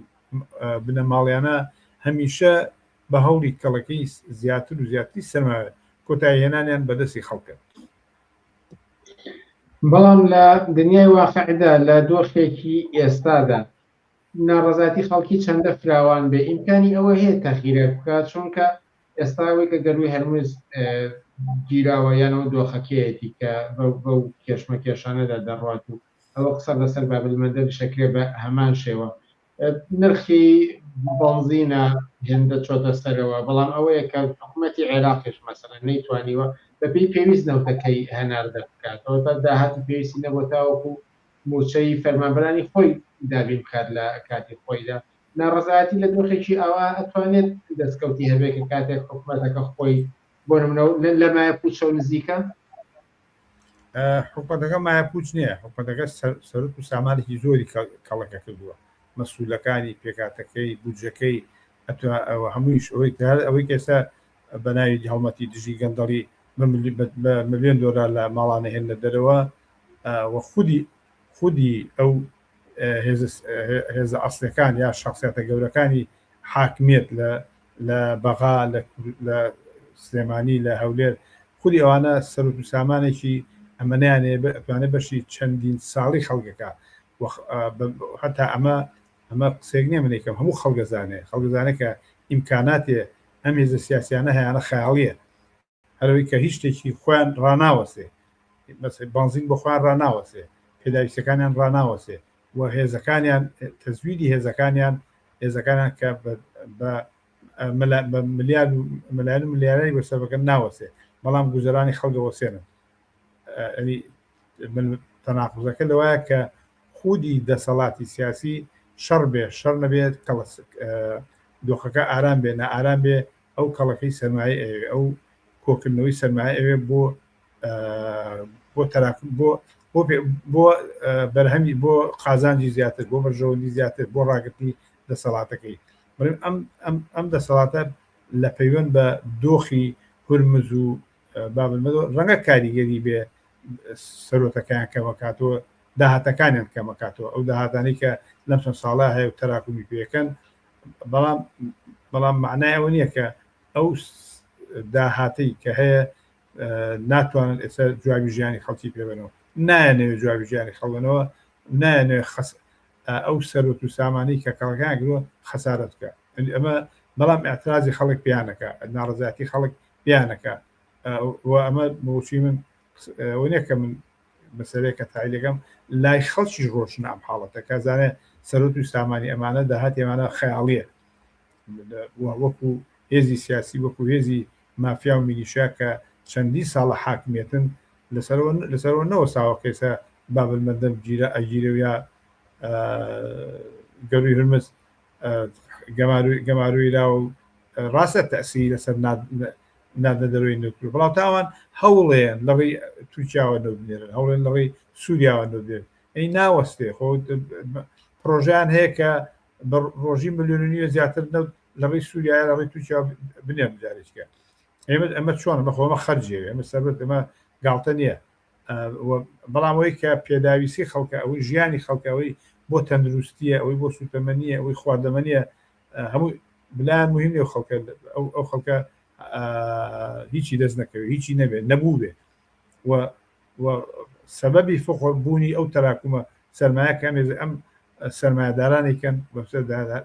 بنەماڵیانە هەمیشە بە هەوڵی کەڵەکەی زیاتر و زیاتری سەرمایە، کۆتاییهێنانیان بە دەستی خەڵکە. بەڵام لە دنیای واقعدا لە دۆخێکی ئێستادا ناڕەزایەتی خەڵکی چەندە فراوان بێ ئیمکانی ئەوە هەیە تەغیرێک بکات چونکە ئێستا ئەوەی کە گەرووی هەرمز گیراوە یان ئەو دۆخەکەیەتی کە بەو کێشمەکێشانەدا دەڕوات و ئەوە قسە لەسەر بابلمەندەبیش ئەکرێ بە هەمان شێوە نرخی بەنزینە هێندە چۆتە سەرەوە، بەڵام ئەوەیە کە حکومەتی عێراقیش مەسەلەن نەیتوانیوە بەپێی پێویست نەوتەکەی هەناردە بکاتەوە تا داهاتی پێویستی نەبووە تاوەکو مووچەی فەرمانبەرانی خۆی دابین بکات لە کاتی خۆیدا. ناڕەزایەتی لە دۆخێکی ئاوا ئەتوانێت دەستکەوتی هەبێت کە کاتێک حکومەتەکە خۆی بۆ نمونە لە مایە پوچە و نزیکە؟ حکومەتەکە مایە پوچ نییە، حکومەتەکە سەرت و سامانێکی زۆری کەڵەکە کردووە، مەسولەکانی، پێکهاتەکەی، بودجەکەی، هەموویش ئەوەی ئەوەی کە ئێستا بە ناوی هەڵمەتی دژی گەندەڵی بە ملیۆن دۆلار لە ماڵانە هێننە دەرەوە و خودی خودی ئەو هێزە ئەسڵیەکان یا شخصیاتە گەورەکانی حاکمیت لە لە بەغا لە سلێمانی لە هەولێر خودی ئەوانە سەرۆک و سامانێکی ئەمەنیان ئەتوانێت بەشی چەندین ساڵی خەڵکەکە هەتا ئەمە ئەمە قسێک نییە منێکم هەموو خەڵگەزانێ خەڵگەزانێ کە ئیمکاناتێ ئەم هێزە سیاسیانە هەیانە خەیاڵیە هەرەوەی کە هیچ شتێکی خۆیان ڕناوەسێ بانزین بۆ خۆیان ڕناوەسێ پێداویستەکانیان ڕناوەسێ و هێزەکانیان تەزویدی هێزەکانیان هێزەکانیان کە بە ملیار و ملیار و ملیارانی بۆ سەربەکەن ناوەسێ بەڵام گوزەرانی خەڵک وەسێنن ئەنی تەناقوزەکە لەوایە کە خودی دەسەڵاتی سیاسی شەڕ بێ شەڕ نەبێت کەڵس دۆخەکە ئارام بێ نائارام بێ ئەو کەڵەکەی سەرمایە ئەوێ ئەو کۆکردنەوەی سەرمایە ئەوێ بۆ بۆ تەراکم بۆ بۆ بۆ بەرهەمی بۆ قازانجی زیاتر بۆ بەرژەوەندی زیاتر بۆ ڕاگرتنی دەسەڵاتەکەی بڵێم ئەم ئەم ئەم دەسەڵاتە لە پەیوەند بە دۆخی هورمز و بابلمەدۆ ڕەنگە کاریگەری بێ سەرۆتەکەیان کەمەکاتەوە داهاتەکانیان کەمەکاتەوە ئەو داهاتانی کە لەم چەند ساڵە هەیە و تەراکومی پێەکەن بەڵام بەڵام معنای ئەوە نییە کە ئەو داهاتەی کە هەیە ناتوانن ئێستا جوابی ژیانی خەڵکی پێبنەوە نایەنەوێ جوابی ژیانی خەڵبنەوە نایەنەوێ خەس ئەو سەرۆت و سامانی کە کەڵەکان گرۆ خەسارەت بکە ئەمە بەڵام اعترازی خەڵک پیانەکە ناڕزاتی خەڵک پیانەکە و ئەمە بۆچی من ئەوە نییە کە من مەسەلەیە کە تایلەکەم لای خەڵکیش ڕۆشنە ئەم حاڵەتە کە زانێ سەرۆت و سامانی ئەمانە داهاتی ئەمانە خەیاڵیە وەکو هێزی سیاسی وەکو هێزی مافیا و میلیشیا کە چەندین ساڵە حاکمیەتن لەسەرەوە لەسەرەوە نەوەساوە کەیسە بابل مەندەب گیرە ئەگیرە و یا گەروی هرمز گەماروی را و ڕاستە تەسیری لەسەر ناردنە دەرەوەی نەوت کرد بەڵام تاوان هەوڵێن لە ڕێی تورکیاوە نەوت بنێرن هەوڵێن لە ڕێی سووریاوە نەوت بنێرن ئەی ناوەستێ خۆ پرۆژیان هەیە کە بە ڕۆژی ملیۆن و نیوە زیاتر نەوت لە ڕێی سووریا لە ڕێی تورکیا بنێرن جارێکە ئێمە ئەمە چۆن بەخۆ ئەمە خەرجێ ئەمە سەربەت ئەمە گاڵتە نییە بەڵام ئەوەی کە پێداویستی خەڵکە ئەوەی ژیانی خەڵکە ئەوەی بۆ تەندروستیە ئەوەی بۆ سوتەمەنیە ئەوەی خواردەمەنیە هەموو بلایان مهم نیە خەڵکە ئەو خەڵکە هیچی دەست نەکەوێت هیچی نەبێت نەبوو بێ و سەبەبی فقر بوونی ئەو تەراکومە سەرمایە کە ئەم ئەم سەرمایەدارانێکن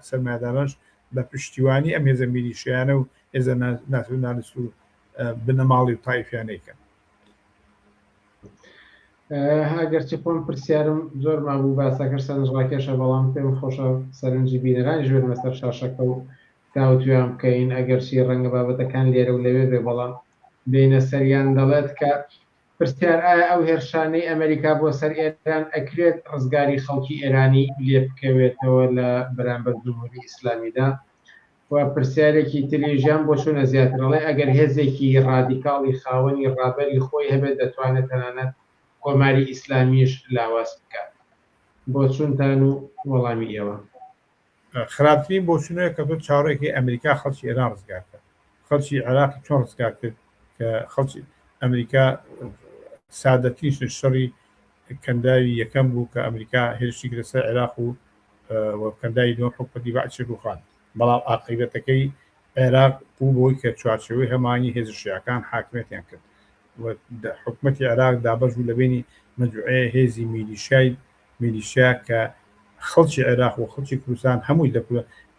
سەرمایەدارانش بە پشتیوانی ئەم هێزە میلیشیانە و هێزە ناسیۆنالیست و بنەماڵی و تایفیانەیکەن. ئەگەرچی خۆم پرسیارم زۆر مابوو باسەکەش سەرنجڕاکێشە بەڵام پێم خۆشە سەرنجی بینەرانیش بێنمە سەر شاشەکە و تاوتوێیان بکەین ئەگەرچی ڕەنگە بابەتەکان لێرە و لەوێ بێ بەڵام بێینە سەریان دەڵێت کە پرسیار ئایا ئەو هێرشانەی ئەمریکا بۆ سەر ئێران ئەکرێت ڕزگاری خەڵکی ئێرانی لێ بکەوێتەوە لە بەرامبەر جمهوری ئیسلامیدا و پرسیارێکی تریش یان بۆچوونە زیاتر ئەڵێ ئەگەر هێزێکی ڕادیکاڵی خاوەنی ڕابەری خۆی هەبێت دەتوانێت تەنانەت کۆماری ئیسلامیش لاواز بکات. بۆچوونتان و وەڵامی ئێوە. خراپترین بۆچوونەیە کە تۆ چاوەڕێکەی ئەمریکا خەڵکی ئێران ڕزگار بکات. خەڵکی عێراقی چۆن ڕزگار کرد کە خەڵکی ئەمریکا سادەترین شت شەڕی کەنداوی یەکەم بوو کە ئەمریکا هێرشی کردە سەر عێراق و و کەنداوی دووەم حکومەتی بەعسی ڕووخاند بەڵام ئاقیبەتەکەی عێراق بوو بەوەی کە چوارچێوەی هەماهەنگی هێزە شیعەکان حاکمیەتیان کرد و حکومەتی عێراق دابەش بوو لە بەینی مەجموعەیە هێزی میلیشیای میلیشیا کە خەڵکی عێراق و خەڵکی کوردستان هەمووی لە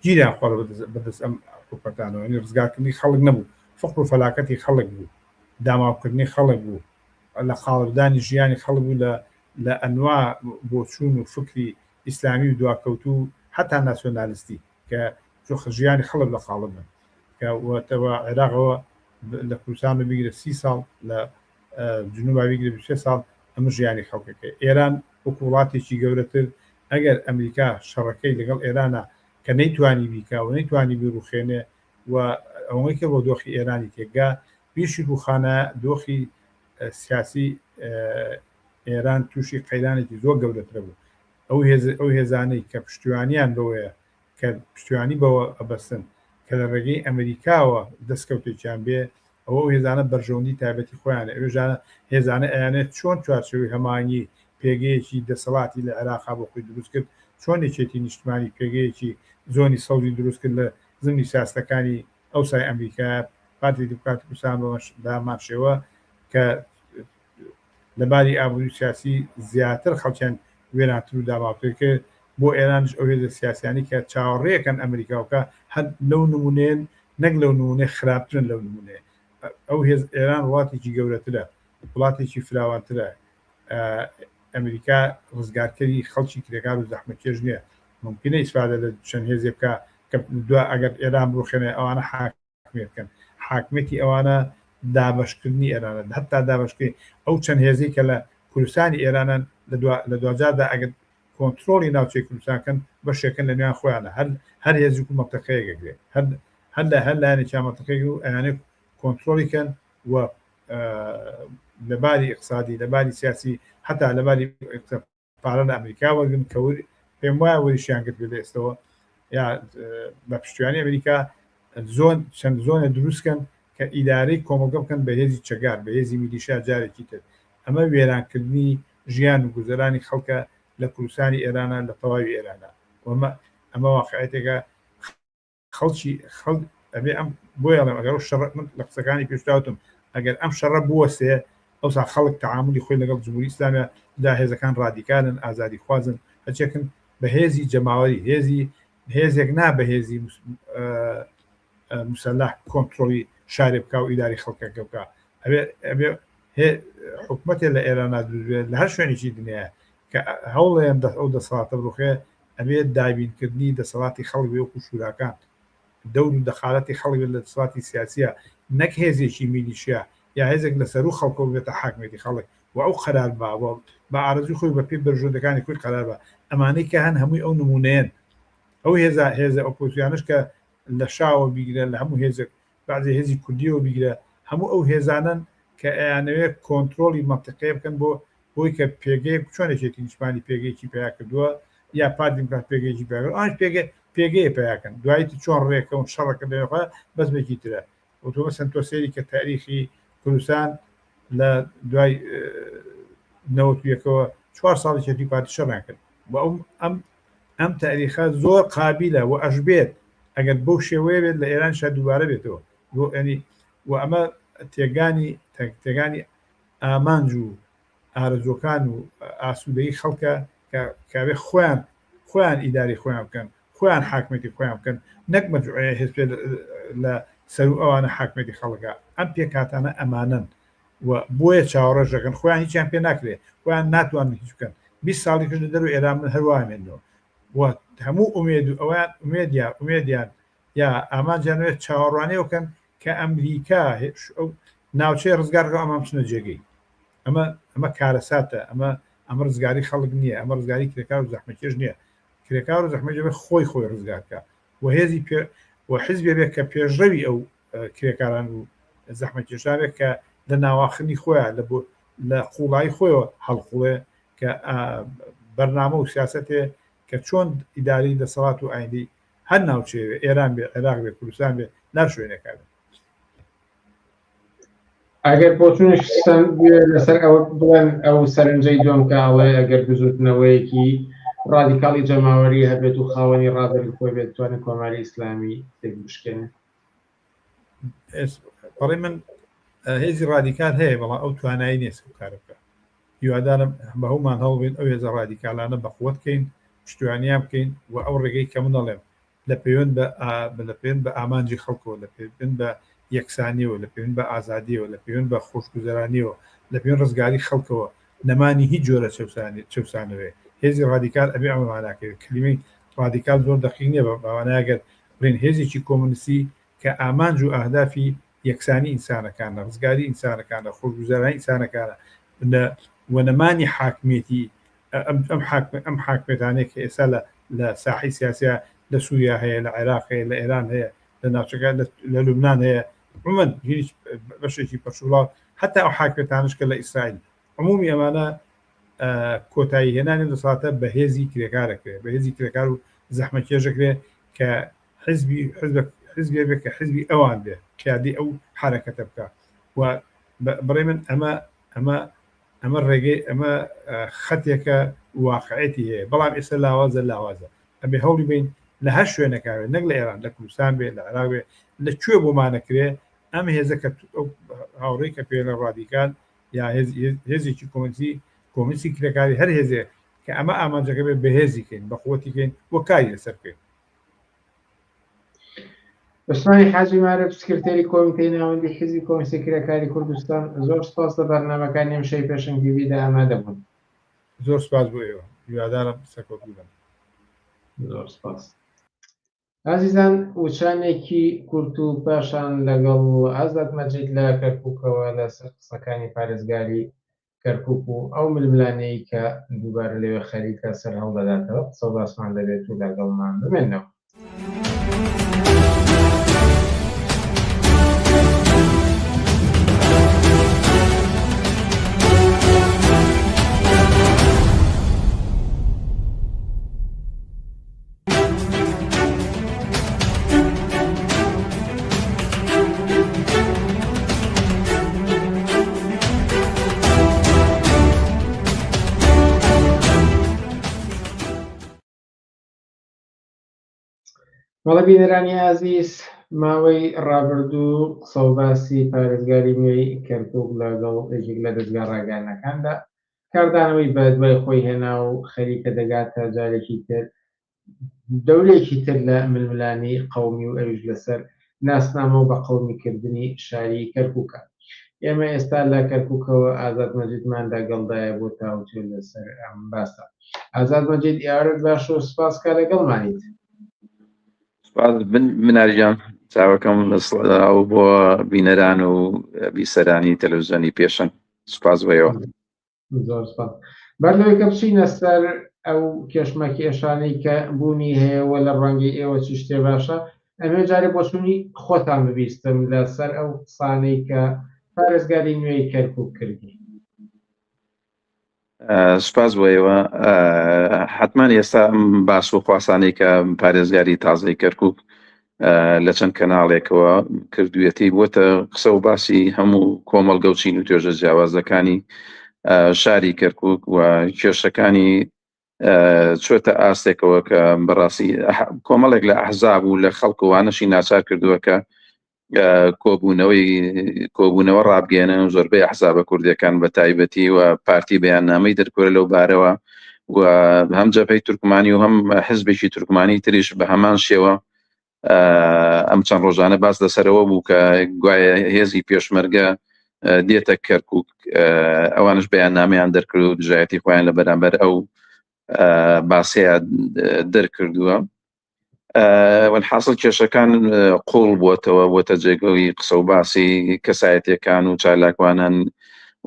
گیریان خوارد بەدەست ئەم حکومەتانەوە یعنی ڕزگارکردنی خەڵک نەبوو فقر و فەلاکەتی خەڵک بوو داماوکردنی خەڵک بوو لە قاڵبدانی ژیانی خەڵک بوو لە لە ئەنوا بۆچوون و فکری ئیسلامی و دواکەوتوو و حەتا ناسیۆنالستی کە ژیانی خەڵک لە قاڵب بن کە وەتەوە عێراقەوە لە کوردستان بگرە سی ساڵ لە جنوبا بگرە سێ ساڵ ئەمە ژیانی خەڵکەکە ئێران وەکو وڵاتێکی گەورەتر ئەگەر ئەمریکا شەڕەکەی لەگەڵ ئێرانە. کە نەیتوانی بیکا و نەیتوانی بیڕوخێنێ و ئەوەی کە بۆ دۆخی ئێرانی تێکگا بیشی ڕوخانە دۆخی سیاسی ئێران تووشی قەیرانێکی زۆر گەورەترە بوو ئەو هێز ئەو هێزانەی کە پشتیوانیان بەوەیە کە پشتیوانی بەوە ئەبەستن کە لە ڕێگەی ئەمریکاوە دەستکەوتێکیان بێ ئەوە ئەو هێزانە بەرژەوەندی تایبەتی خۆیانە ئەوێژانە هێزانە ئەیانێت چۆن چوارچێوەی هەماهەنگی پێگەیەکی دەسەڵاتی لە عێراقا بۆ خۆی دروست کرد چۆن یەکێتی نیشتمانی پێگەیەکی زۆنی سەوزی دروست کرد لە زمنی سیاستەکانی ئەوسای ئەمریکایە پارتی دیموکراتی کوردستان بە هەمان شێوە کە لە باری ئابووری و سیاسی زیاتر خەڵکیان وێرانتر و داباوتر کرد، بۆ ئێرانیش ئەو هێزە سیاسیانەی کە چاوەڕێکەن ئەمریکا بکا هەر لەو نموونەیەن نەک لەو نموونەیە خراپترن لەو نموونەیە. ئەو هێز ئێران وڵاتێکی گەورەترە، وڵاتێکی فراوانترە، ئەمریکا ڕزگارکەری خەڵکی کرێکار و زەحمەتکێش نییە، مومکینە ئیسفادە لە چەند هێزێ بکا کە دوا ئەگەر ئێران بڕوخێنێ ئەوانە حاکمیەت بکەن، حاکمیەتی ئەوانە دابەشکردنی ئێرانە، هەتا دابەشکردنی ئەو چەند هێزەی کە لە کوردستانی ئێرانن لە دوا لە دواجاردا ئەگەر کۆنترۆڵی ناوچەی کوردستان کەن بەشێکن لە نێوان خۆیانە هەر هەر هێزێک و مەنتەقەیەک ئەگرێ هەر هەر لە هەر لایەنێکیان مەنتەقەیەک و ئەیانێ کۆنترۆڵی کەن و لە باری ئیقتسادی لە باری سیاسی هەتا لە باری پارە لە ئەمریکا وەرگن کە پێم وایە وەریشیان گرت لە ئێستەوە یا بە پشتیوانی ئەمریکا زۆن چەند زۆنە دروستکەن کە ئیدارەی کۆمەڵگە بکەن بە هێزی چەگار بە هێزی میلیشیا جارێکی تر ئەمە وێرانکردنی ژیان و گوزەرانی خەڵکە لە کوردستانی ئێرانە لە تەواوی ئێرانە ئەمە ئەمە واقعێتێکە خەڵکی خەڵک ئەبێ ئەم بۆیە ئەڵێم ئەگەر ئەو شەڕە من لە قسەکانی پێشتاوتم ئەگەر ئەم شەڕە بوەسێ ئەوسا خەڵک تەعامولی خۆی لەگەڵ جمهوری ئیسلامیە دا هێزەکان ڕادیکالن ئازادی خوازن هەرچێکن بە هێزی جەماوەری هێزی هێزێک نا بە هێزی مسلح کۆنترۆڵی شارێ بکا و ئیداری خەڵکەکە بکا ئەبێ ئەبێ حکومەتێ لە ئێران دروست بێت لە هەر شوێنێکی دنیا کە هەوڵێن ئەو دەسەڵاتە بڕوخێ ئەبێت دابینکردنی دەسەڵاتی خەڵک بێ وەکو شوراکان دەور و دەخالەتی خەڵک بێت لە دەسەڵاتی سیاسیە نەک هێزێکی میلیشیا یا هێزێک لە سەروو خەڵکەوە ببێتە حاکمێتی خەڵک و ئەو قەرار با و بە ئارەزوی خۆی بە پێی بەرژەوەندەکانی خۆی قەرار با ئەمانەی کە هەن هەمووی ئەو نمونەیەن ئەو هێزە هێزە ئۆپۆزیانەش کە لە شاوە بیگرە لە هەموو هێزێک بەعزێ هێزی کوردیەوە بیگرە هەموو ئەو هێزانەن کە ئەیانەوێت کۆنترۆڵی مەنتیقەیە بکەن بۆ بۆی کە پێگەیەک چۆن یەکێتی نیشتمانی پێگەیەکی پیا کردووە یا پارتی دیموکرات پێگەیەکی پیا کردووە ئەوانیش پێگە پێگەیە پیاکەن دوایی تر چۆن ڕێکەون شەڕەکە لەوێ خۆیان بەزمێکی ترە و تۆ مەسەن تۆ سەیری کە تاریخی کوردستان لە دوای نەوەت و یەکەوە چوار ساڵ یەکێتی پارتی شەڕیان کرد و ئەو ئەم ئەم تاریخە زۆر قابیلە و ئەشبێت ئەگەر بەو شێوەیە بێت لە ئێران شا دووبارە بێتەوە بۆ ئەنی و ئەمە تێگانی تێگانی ئامانج و ئارەزووەکان و ئاسوودەیی خەڵکە کە کاوێ خۆیان خۆیان ئیداری خۆیان بکەن خۆیان حاکمێتی خۆیان بکەن نەک مەجموعەیە هێز پێ لە سەرو ئەوانە حاکمێتی خەڵکە ئەم پێکهاتانە ئەمانەن و بۆیە چاوەڕێش دەکەن خۆیان هیچیان پێ ناکرێ خۆیان ناتوانن هیچ بکەن 20 ساڵی کەش لە دەرو ئێران من هەروا مێنەوە و هەموو ئومێد و ئەویان ئومێدیان ئومێدیان یا ئامانجیان وێت چاوەڕوانی بکەن کە ئەمریکا ئەو ناوچەی ڕزگار بکە ئەمان بچنە جێگەی ئەمە ئەمە کارەساتە ئەمە ئەمە ڕزگاری خەڵک نییە ئەمە ڕزگاری کرێکار و زەحمەتکێش نییە کرێکار و زەحمەتکێش بێ خۆی خۆی ڕزگار بکە و هێزی پێ و حزبێ بێ کە پێشڕەوی ئەو کرێکاران و زەحمەتکێشان بێ کە لە ناواخنی خۆیان لە بۆ لە قوڵایی خۆیەوە هەڵقوڵێ کە بەرنامە و سیاسەتێ کە چۆن ئیداری دەسەڵات و ئایندەی هەر ناوچەیە بێ ئێران بێ عێراق بێ کوردستان بێ لار شوێنێکا بێ. ئەگەر بۆچونیشتان لەسەر ئەوە بڵێن ئەو سەرنجەی دوم کە ئەڵێ ئەگەر بزوتنەوەیەکی ڕادیکاڵی جەماوەری هەبێت و خاوەنی ڕابەری خۆی بێت توانێت کۆماری ئیسلامی تێک بشکێنێت. بەڵێ من هێزی ڕادیکال هەیە بەڵام ئەو توانایی نییە ئەو کارە بکات. هیوادارم بە هەومان هەوڵبین ئەو هێزە ڕادیکالانە بەقوەت کەین، پشتیوانیان بکەین و ئەو ڕێگەی کە من ئەڵێم لە پەیوەند بە لە پەیوەند بە ئامانجی خەڵکەوە، لە پەیوەند بە یەکسانیەوە، لە پەیوەند بە ئازادیەوە، لە پەیوەند بە خۆشگوزەرانیەوە، لە پەیوەند ڕزگاری خەڵکەوە، نەمانی هیچ جۆرە چەوسانەوەیەک. هێزی ڕادیکال ئەبێ ئەمە مانا کەوێت. کەلیمەی ڕادیکال زۆر دەقیق نییە بە مانای ئەگەر بڵێین هێزێکی کۆمۆنیستی کە ئامانج و ئەهدافی یەکسانی ئینسانەکانە، ڕزگاری ئینسانەکانە، خۆشگوزەرانی ئینسانەکانە و نەمانی حاکمیەتی ئەم ئەم حاکمێتانەی کە ئێستا لە لە ساحەی سیاسیا لە سووریا هەیە، لە عێراق هەیە، لە ئێران هەیە، لە ناوچەکە لە لوبناان هەیە، عموما هیچ بەشێکی پەرشوبڵاو، حتا ئەو حاکمیەتانش کە لە ئیسرائیل، عمومی ئەمانە کۆتایی هێنانی دەسەڵاتە بە هێزی کرێکارەکرێ، بە هێزی کرێکار و زەحمەتکێشەکرێ کە حزبی حزبێ بێ کە حزبی ئەوان بێ، قیادی ئەو حرەکەتە بکە. و بڕێ من ئەمە ئەمە ئەمە ڕێگەی ئەمە خەتێکە واقعێتی هەیە، بەڵام ئێستا لاوازە لاوازە. ئەبێ هەوڵی بین لە هەر شوێنەکە بێ، نەک لە ئێران، لە کوردستان بێ، لە عێراق بێ، لە کوێ بۆمانەکرێ ئەم هێزە کە هاوڕێی کە پێ لە ڕادیکال یا هێزێکی کۆمۆنیستی، کۆمۆنیستی کرێکاری، هەر هێزێ کە ئەمە ئامانجەکە بێ، بەهێزی کەین، بەقوەتی کەین و کاری لەسەر بکەین. عوسمانی حاجی مارف، سکرتێری کۆمیتەی ناوەندی حیزبی کۆمۆنیستی کرێکاری کوردستان، زۆر سپاس لە بەرنامەکانی ئەمشەوی پێشەنگ تیڤیدا ئامادە بوون. زۆر سپاس بۆ ئێوە، هیوادارم سەرکەوتوو بن. زۆر سپاس. ئازیزان وچانێکی کورت و پاشان لەگەڵ ئازاد مەجید لە کەرکوکەوە لەسەر قسەکانی پارێزگاری کەرکوک و ئەو ململانێی کە دووبارە لەوێ خەریکە سەرهەڵدەداتەوە قسە و باسمان دەبێت و لەگەڵمان بمێنەوە. بەڵێ بینەرانی ئازیز، ماوەی ڕابردوو قسە و باسی پارێزگاری نوێی کەرکوک لەگەڵ یەکێک لە دەزگا ڕاگەیاندنەکاندا کاردانەوەی بە دوای خۆی هێنا و خەریکە دەگاتە جارێکی تر دەورێکی تر لە ململانێی قەومی و ئەویش لەسەر ناسنامە و بە قەومی کردنی شاری کەرکوکە. ئێمە ئێستا لە کەرکوکەوە ئازاد مەجیدمان لەگەڵدایە بۆ تاوتوێ لەسەر ئەم باسە. ئازاد مەجید ئێوارەت باش و سپاس کە لەگەڵمانیت. سپاس منار گیان، چاوەکەم سڵاو بۆ بینەران و بیسەرانی تەلەڤزیۆنی پێشەنگ، سپاس بۆ ئێوە. زۆر سپاس. بەر لەوەی کە بچینە سەر ئەو کێشمەکێشانەی کە بوونی هەیە و لە ڕوانگەی ئێوە چی شتێ باشە، ئەمەوێ جارێ بۆچوونی خۆتان ببیستم لەسەر ئەو قسانەی کە پارێزگاری نوێی کەرکووک کردی. سپاس بۆ ئێوە. حتمان ئێستا ئەم باس و خواسانەی کە پارێزگاری تازەی کەرکووک لە چەند کەناڵێکەوە کردویەتی بۆتە قسە و باسی هەموو کۆمەڵگە و چین و توێژە جیاوازەکانی شاری کەرکک و کێشەکانی چۆتە ئاستێکەوە کە بەڕاستی کۆمەڵێک لە ئەحزاب و لە خەڵک وانەشی ناچار کردووە کە کۆبوونەوەی کۆبوونەوە ڕابگەێنن و زۆربەی حسابە کوردەکان بە تایبەتی و پارتی بەیاننامەی دەرکورە لەو بارەوە و هەم جەبهەی تورکمانی و هەم حزبێکی تورکمانی تریش بە هەمان شێوە ئەم چەند ڕۆژانە باس لەسەرەوە بوو کە گوایە هێزی پێشمەرگە دێتە کەرکک، ئەوانش بەیاننامەیان دەرکرد و دژایەتی خۆیان لە بەرامبەر ئەو باسەیە دەرکردووە. وەلحاسڵ کێشەکان قوڵ بووەتەوە، بۆتە جێگەی قسە و باسی کەسایەتەکان و چالاکوانان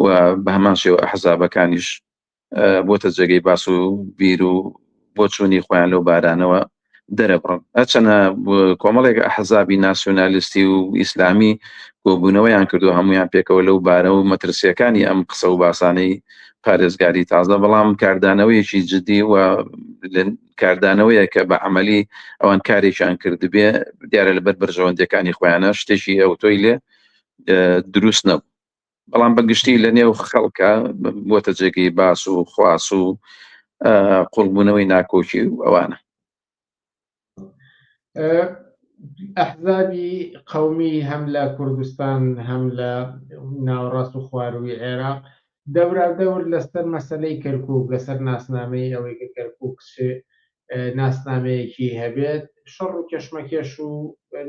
و بە هەمان شێوە ئەحزابەکانیش بۆتە جێگەی باس و بیر و بۆچوونی خۆیان لەو بارانەوە دەرەبڕن. هەرچەنە کۆمەڵێک ئەحزابی ناسیۆنالیستی و ئیسلامی کۆبوونەوەیان کردو هەمویان پێکەوە لەو بارە و مەترسیەکانی ئەم قسە و باسانەی پارێزگاری تازە، بەڵام کاردانەوەیەکی جدی و کاردانەوەیە کە بە عملی ئەوان کارێکیان کردبێ دیارە لەبەر بەرژەوەندیەکانی خۆیانە شتێکی ئەوتۆی لێ دروست نەبوو. بەڵام بە گشتی لە نێو خەڵکە بۆتە جێگەی باس و خواس و قوڵبوونەوەی ناکۆکی و ئەوانە. ئەحزابی قەومی هەم لە کوردستان هەم لە ناوەڕاست و خوارووی عێراق دەوراودەور لەسەر مەسەلەی کەرکوک، لەسەر ناسنامەی ئەوەی کە کەرکوک چ ناسنامەیەکی هەبێت، شەڕ و کێشمەکێش و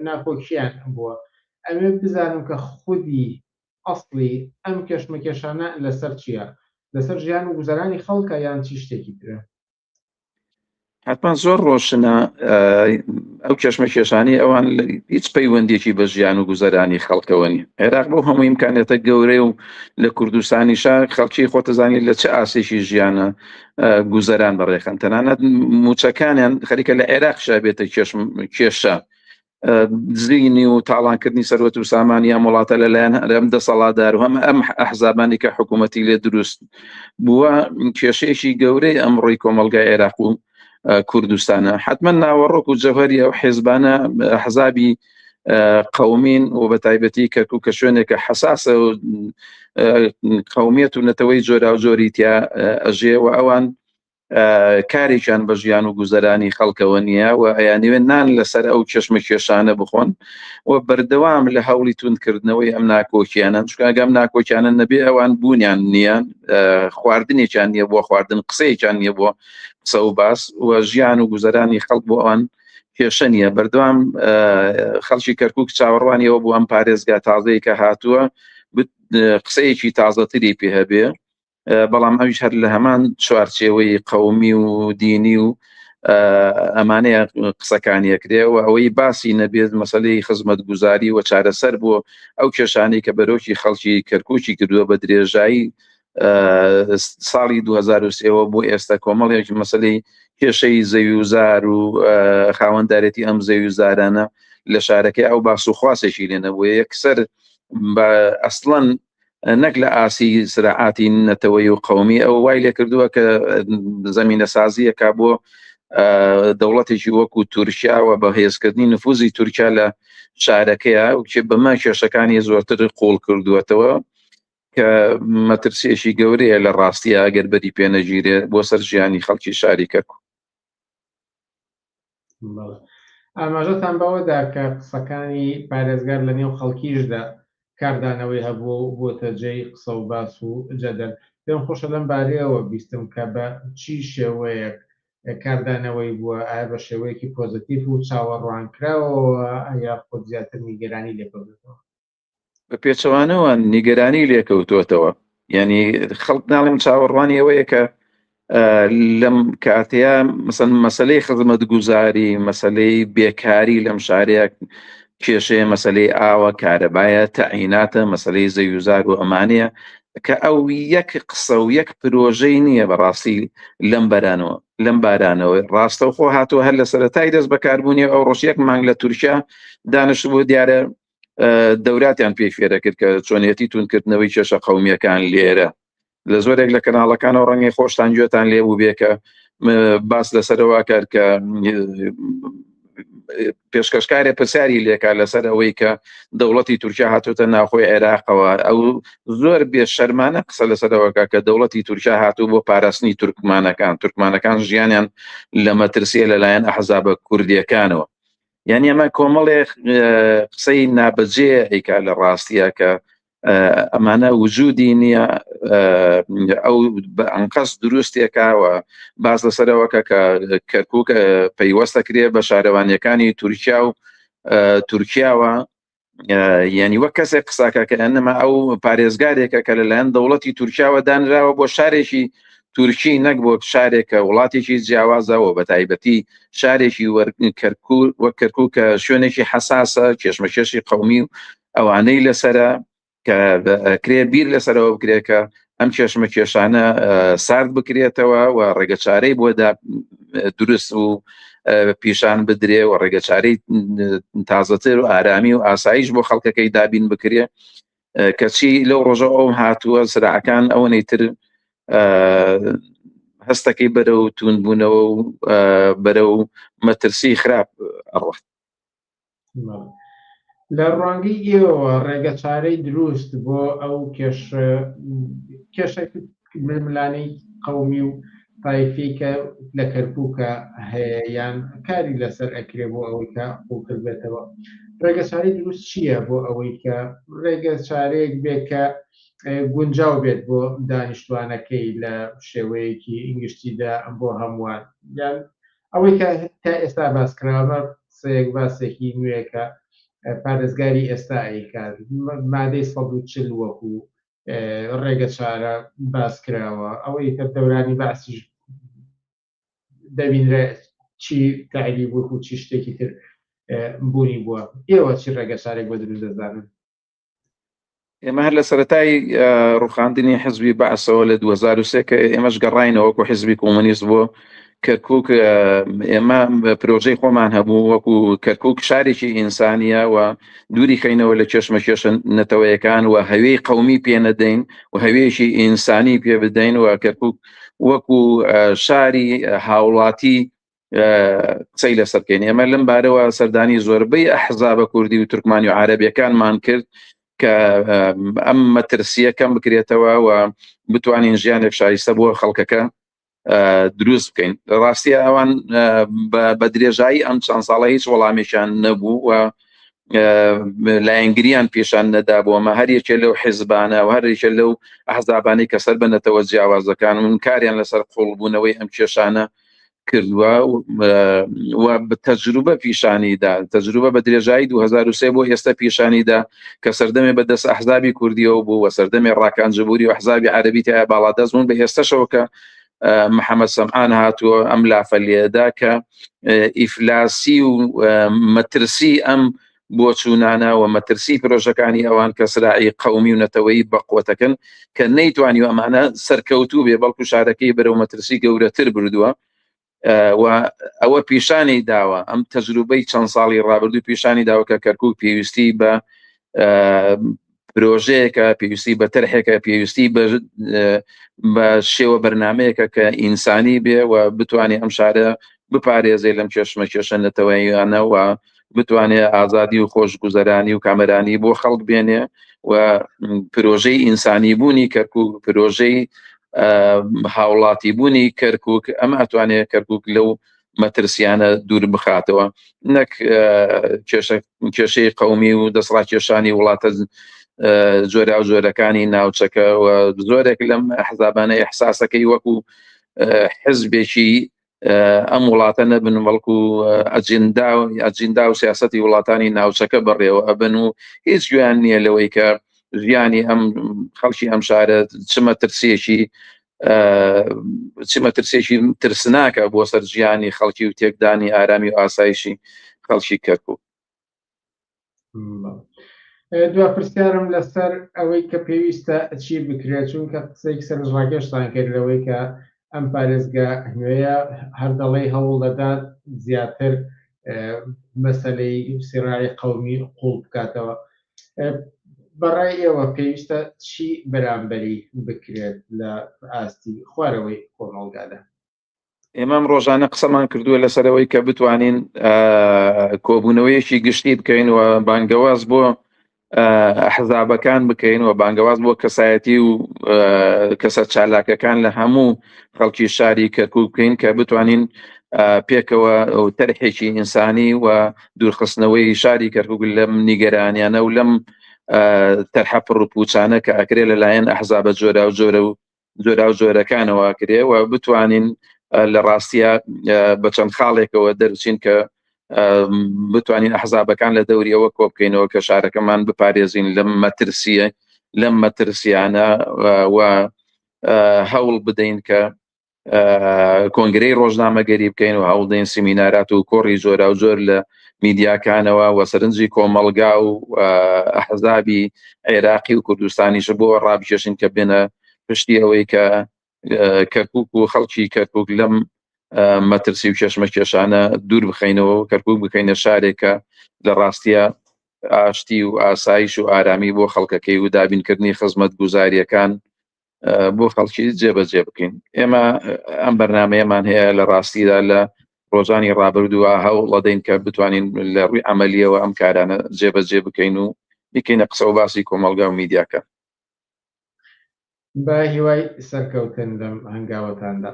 ناکۆکییان بووە. ئەمەوێت بزانم کە خودی ئەسڵی ئەم کێشمەکێشانە لەسەر چییە؟ لەسەر ژیان و گوزەرانی خەڵکە یان چی شتێکی ترە؟ حتمما زۆر ڕۆشنە ئەو کێشمە کێشانی ئەوان هیچ پەیوەندێکی بە ژیان و گوزەرانی خەڵکەوە نیە عێراق بەو هەموو ئیمکانێتە گەورەی و لە کوردستانیشا خەڵکی خۆتەزانانی لە چ ئاسێکی ژیانە گوزەران بەڕێخەن تەنانەت موچەکانیان خەریکە لە عێراق شابێتە کێشە دزینی و تاڵانکردنی سەروەت و سامانی ئەم وڵاتە لەلایەن ئەم دەسەڵاتدار و هەم ئەم ئەحزابانی کە حکوومەتی لێ دروست بووە کێشەیەکی گەورەی ئەمڕۆی کۆمەلگای عێراق و کوردستانە حتمما ناوەڕۆک و جەوهری ئەو حێزبانە حەزابی قومین و بە تایبەتی کەرکک کە شوێنێکە حەساسە و قومیەت و نەتەوەی جۆراوجۆری تیا ئەژێ و ئەوان کارێکیان بە ژیان و گوزەرانی خەڵکەوە نییە و ئەیانەوێت نان لەسەر ئەو کێشمە کێشانە بخۆن و بەردەوام لە هەوڵی توندکردنەوەی ئەم ناکۆکیانە چکگەم ناکۆکیانە نەبێ ئەوان بوونیان نییە خواردنێکیان نییە بۆ خواردن قسەیەکیان نییە بۆ قسە و باس و ژیان و گوزەرانی خەڵک بۆ ئەوان کێشە نییە بەردەوام خەڵکی کەرکک چاوەڕوانیەوە بۆ ئەم پارێزگا تازەیە کە هاتووە قسەیەکی تازەتری پێ هەبێ بەڵام ئەویش هەر لە هەمان چوارچێوەی قەومی و دینی و ئەمانەیە قسەکانی ئەکرێ و ئەوەی باسی نەبێت مەسلەی خزمەتگوزاری و چارەسەر بۆ ئەو کێشانەی کە بەرۆکی خەڵکی کەرکوکی کردووە بە درێژایی ساڵی 2023ەوە بۆ ئێستا کۆمەڵێکی مەسلەی کێشەی زەوی و زار و خاوەندارێتی ئەم زەوی و زارانە لە شارەکەی ئەو باس و خواسێکی لێ نەبووە یەکسەر بە ئەسڵەن نەک لە ئاسی سراعاتی نەتەوەی و قومی ئەو وای لێکردووە کە زمینە سازیەکە بۆ دەوڵەتێکی وەکو تورکیا و بەهێزکردنی نفوزی تورکیا لە شارەکەیە و بەمە کێشەکانی زۆرتر قوڵ کردووەتەوە کە مەترسیەکی گەورەیە لە ڕاستیە ئەگەر بەری پێنەگیرێ بۆ سەر ژیانی خەڵکی شاری کەرکوک. ئاماژەتان بەوەدا کە قسەکانی پارێزگار لە نێو خەڵکیشدا کاردانەوەی هەبووە و بۆتە جێی قسە و باس و جەدەل. پێم خۆشە لەم بارەیەوە بیستم کە بە چی شێوەیەک کاردانەوەی بووە، ئایا بە شێوەیەکی پۆزەتیڤ و چاوەڕوانکراوەوە یاخود زیاتر نیگەرانی لێکەوتۆتەوە؟ بە پێچەوانەوە نیگەرانی لێکەوتۆتەوە یعنی خەڵک ناڵێم چاوەڕوانی ئەوەیە کە لەم کاتەیە مەسەن مەسلەی خزمەت گوزاری مەسلەی بێکاری لەم شارەیە کێشەیە مەسلەی ئاوە کارەبایە تەعیناتە مەسلەی زەویوزار و ئەمانەیە کە ئەو یەک قسە و یەک پرۆژەی نییە بەڕاستی لەم بەرانەوە لەم بارانەوە ڕاستەوخۆ هاتووە هەر لە سەرەتای دەست بەکاربوونی ئەو ڕۆژ یەک مانگ لە تورکیا دانیشتبوو دیارە دەوراتیان پێی فێرە کرد کە چۆنیەتی توندکردنەوەی کێشە قومیەکان لێرە لە زۆرێک لە کەناڵەکانەوە ڕەنگی خۆشتان گوێتان لێ بوو بێ کە باس لەسەرەوە کرد کە پێشکەشکارێ پرسیاری لێکا لەسەر ئەوەی کە دەوڵەتی تورکیا هاتوتە ناوخۆی عێراقەوە ئەو زۆر بێ شەرمانە قسە لەسەرەوەکە کە دەوڵەتی تورکیا هاتوو بۆ پاراستنی تورکمانەکان تورکمانەکان ژیانیان لە مەترسیە لەلایەن ئەحزابە کوردیەکانەوە یعنی ئەمە کۆمەڵێ قسەی نابەجێ ئەیکا لە ڕاستیە کە ئەمانە وجودی نییە ئەو بە ئەنقەست دروستێکاوە باز لەسەرەوەکە کە کەرکک پەیوەستە کرێ بە شارەوانیەکانی تورکیا و تورکیاوە یعنی وەک کەسێک قساکە کە ئەنەما ئەو پارێزگارێکە کە لەلایەن دەوڵەتی تورکیاوە دانراوە بۆ شارێکی تورکی نەک بۆ شارێکە وڵاتێکی جیاوازەوە بە تایبەتی شارێکی کەرکک وەک کەرکک کە شوێنێکی حەساسە کێشمەکێشی قومی و ئەوانەی لەسرە کە کرێ بیر لەسەرەوە بکرێت کە ئەم کێشمە کێشانە سارد بکرێتەوە و ڕێگەچارەی بۆ دروست و پیشان بدرێ و ڕێگەچارەی تازەتر و ئارامی و ئاسایش بۆ خەڵکەکەی دابین بکرێ کەچی لەو ڕۆژە ئەو هاتووە سراعەکان ئەوەی تر هەستەکەی بەرەو توندبوونەوە و بەرەو مەترسی خراپ ئەڕوات. لە ڕوانگەی ئێوەوە ڕێگەچارەی دروست بۆ ئەو کێشە ململانێی قەومی و تایفی کە لە کەرکووکە هەیە یان کاری لەسەر ئەکرێ بۆ ئەوەی کە قوڵتر بێتەوە ڕێگەچارەی دروست چییە بۆ ئەوەی کە ڕێگە چارەیەک بێ کە گونجاو بێت بۆ دانیشتوانەکەی لە شێوەیەکی گشتیدا بۆ هەمووان یان ئەوەی کە تا ئێستا باس کراوە قسەیەک باسێکی نوێ کە پارێزگاری ئێستا ئەیکات مادەی 140 وەکو ڕێگە چارە باس کراوە ئەوەی کە دەورانی بەعسیش دەبینرێت چی تەعریب وەکو چی شتێکی تر بوونی بووە ئێوە چی ڕێگەچارێک بە دروست دەزانن؟ ئێمە هەر لە سەرەتای ڕوخاندنی حزبی بەعسەوە لە 2023 کە ئێمەش گەڕاینەوە وەکو حزبی کۆمۆنیست بۆ کەرکک ئێمە پرۆژەی خۆمان هەبوو وەکو کەرکک شارێکی ئینسانیە و دووری خەینەوە لە کێشمە کێشە نەتەوەیەکان و هەوێی قومی پێ نەدەین و هەوێکی ئینسانی پێ بدەین و کەرکک وەکو شاری هاوڵاتی قسەی لەسەر بکەین ئێمە لەم بارەوە سەردانی زۆربەی ئەحزابە کوردی و تورکمانی و عربیەکانمان کرد کە ئەم مەترسیە کەم بکرێتەوە و بتوانین ژیانێک شایستە بۆ خەڵکەکە دروست بکەین ڕاستیە ئەوان بە درێژایی ئەم چەند ساڵە هیچ وەڵامێکیان نەبوو و لایەنگریان پیشان نەدا بۆ ئەمە هەر یەکێ لەو حیزبانە و هەر یەکێ لەو ئەحزابانەی کە سەر بە نەتەوە جیاوازەکان من کاریان لەسەر قوڵبوونەوەی ئەم کێشانە کردووە و تەجروبە پیشانیدا تەجروبە بە درێژایی 2023 بۆ ئێستا پیشانیدا کە سەردەمێ بە دەست ئەحزابی کوردیەوە بوو و سەردەمێ ڕاکان جبوری و ئەحزابی عەربی تیا باڵادەست بوون بە ئێستەشەوە کە محەممەد سەمعان هاتووە ئەم لافە لێدا کە ئیفلاسی و مەترسی ئەم بۆچوونانە و مەترسی پرۆژەکانی ئەوان کە سراعی قەومی و نەتەوەیی بەقوەتەکەن کە نەیتوانی ئەمانە سەرکەوتوو بێ بەڵکو شارەکەی بەرەو مەترسی گەورەتر بردووە و ئەوە پیشانی داوە ئەم تەجروبەی چەند ساڵی ڕابردوو پیشانی داوە کە کەرکک پێویستی بە پرۆژەیەکە پێویستی بە تەرحێکە پێویستی بە شێوە بەرنمەیەکە کە ئینسانی بێ و بتوانێت ئەم شارە بپارێزێ لەم کێشمە کێشە نەتەوەیانە و بتوانێت ئازادی و خۆشگوزەرانی و کامەرانی بۆ خەڵک بێنێ و پرۆژەی ئینسانی بوونی کەرکک پرۆژەی هاوڵاتی بوونی کەرکک ئەمە ئەتوانێت کەرکک لەو مەترسیانە دوور بخاتەوە نەک کێشەی قومی و دەسڕاکێشانی وڵاتە جۆرا و جۆرەکانی ناوچەکە و زۆرێک لەم حزابانە ئەحساسەکەی وەکو حزبێکی ئەم وڵاتە نەبن بەڵکو ئەجندا و ئەجندا و سیاستی وڵاتانی ناوچەکە بەڕێوە ئەبن و هیچ گویان نییە لەوەی کە ژیانی ئەم خەڵکی ئەم شارە چ مەترسیەکی چ مەترسێکی ترسناکە بۆ سەر ژیانی خەڵکی و تێکدانی ئارامی و ئاسایشی خەڵکی کەرکک. دوا پرسیارم لەسەر ئەوەی کە پێویستە چی بکرێت چونکە قسەی سەرنجڕاکێشتان کرد لەوەی کە ئەم پارێزگا نوێیە هەر دەڵێی هەوڵ دەدات زیاتر مەسەلەی سیڕاعی قەومی قوڵ بکاتەوە بەڕای ئێوە پێویستە چی بەرامبەری بکرێت لە ئاستی خوارەوەی کۆمەڵگادا؟ ئێمە ئەم ڕۆژانە قسەمان کردووە لەسەرەوەی کە بتوانین کۆبوونەوەیەکی گشتی بکەین و بانگەواز بۆ حزابەکان بکەین و بانگەواز بۆ کەسایەتی و کەسە چالاکەکان لە هەموو خەڵکی شاری کەرکک بکەین کە بتوانین پێکەوە تەرحێکی ئینسانی و دوورخستنەوەی شاری کەرکک لەم نیگەرانیانە و لەم تەرحە پڕ و پوچانە کە ئەکرێ لەلایەن ئەحزابە جۆرا و جۆرە و جۆرا و جۆرەکانەوە کرێ و بتوانین لە ڕاستیە بە چەند خاڵێکەوە دەرچین کە بتوانین ئەحزابەکان لە دەوری ئەوە کۆ بکەینەوە کە شارەکەمان بپارێزین لەم مەترسیە لەم مەترسیانە و هەوڵ بدەین کە کۆنگرەی ڕۆژنامەگەری بکەین و هەوڵدەین سیمینارات و کۆڕی جۆرا و جۆر لە میدیاکانەوە و سەرنجی کۆمەڵگا و ئەحزابی عێراقی و کوردستانیش بۆ ڕابکێشین کە بێنە پشتی ئەوەی کە کەرکک و خەڵکی کەرکک لەم مەترسی و کێشمە کێشانە دوور بخەینەوە و کەرکک بکەینە شارێکە لە ڕاستیە ئاشتی و ئاسایش و ئارامی بۆ خەڵکەکەی و دابینکردنی خزمەت گوزاریەکان بۆ خەڵکی جێبەجێ بکەین ئێمە ئەم بەرنمەیەمان هەیە لە ڕاستیدا لە ڕۆژانی ڕابردووە هەوڵەدەین کە بتوانین لە ڕووی عملیەوە ئەم کارانە جێبەجێ بکەین و بیکەینە قسە و باسی کۆمەڵگا و میدیاکە. بە هیوای سەرکەوتن لەم هەنگاوەتاندا.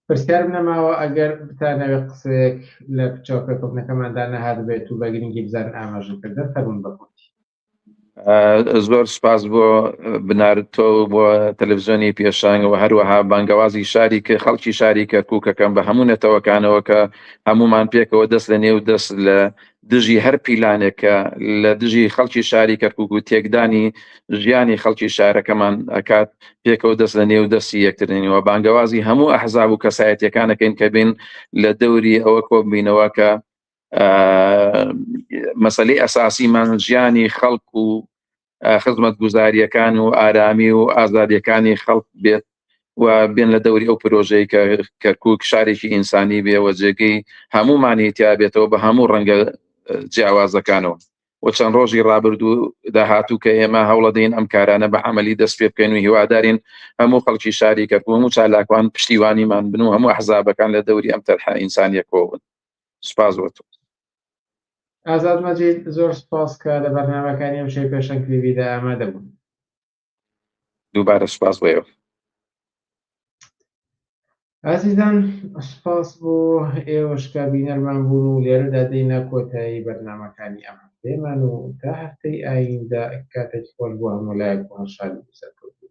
پرسیارم نەماوە ئەگەر بتانەوێت قسەیەک لە چاوپێکەوتنەکەماندا نەهاتبێت و بە گرنگی بزانن ئاماژە کردن فەرموون بە کورتی. زۆر سپاس بۆ بنار تۆ بۆ تەلەڤزیۆنی پێشانگ و هەروەها بانگەوازی شاری کە خەڵکی شاری کەرکووکەکەم بە هەموو نەتەوەکانەوە کە هەمومان پێکەوە دەست لە نێو دەست لە دژی هەر پیلانێک کە لە دژی خەڵکی شاری کەرکک و تێکدانی ژیانی خەڵکی شارەکەمان ئەکات پێکەوە دەست لە نێو دەستی یەکترنەوە بانگەوازی هەموو ئەحزاب و کەسایەتیەکانەکەین کە بین لە دەوری ئەوە کۆببینەوە کە مەسلەی ئەساسیمان ژیانی خەڵک و خزمەتگوزارییەکان و ئارامی و ئازادیەکانی خەڵک بێت و بێن لە دەوری ئەو پرۆژەی کە کەرکک شارێکی ئینسانی بێ و جێگەی هەمومانی تیا بێتەوە بە هەموو ڕەنگە جیاوازەکانەوە و چەند ڕۆژی ڕابردوو داهاتوو کە ئێمە هەوڵەدەین ئەم کارانە بە عملی دەست پێ بکەین و هیوادارین هەموو خەڵکی شاری کەرکک هەموو چالاکوان پشتیوانیمان بن و هەموو حەزابەکان لە دەوری ئەم تەرحە ئینسانیە کۆبن. سپاس بۆ تۆ. ئازاد مەجید زۆر سپاس کە لە بەرنامەکانی ئەمشەوی پێشەنگ تیڤیدا ئامادە بوون. دووبارە سپاس بۆ ئێوە. ئازیزان سپاس بۆ ئێوەش کە بینەرمان بوون و لێرەدا دێینە کۆتایی بەرنامەکانی ئەم هەفتەیەمان و تا هەفتەی ئایندە کاتێکی خۆش بۆ هەموو لایەک و هەر شادی و سەرکەوتوو.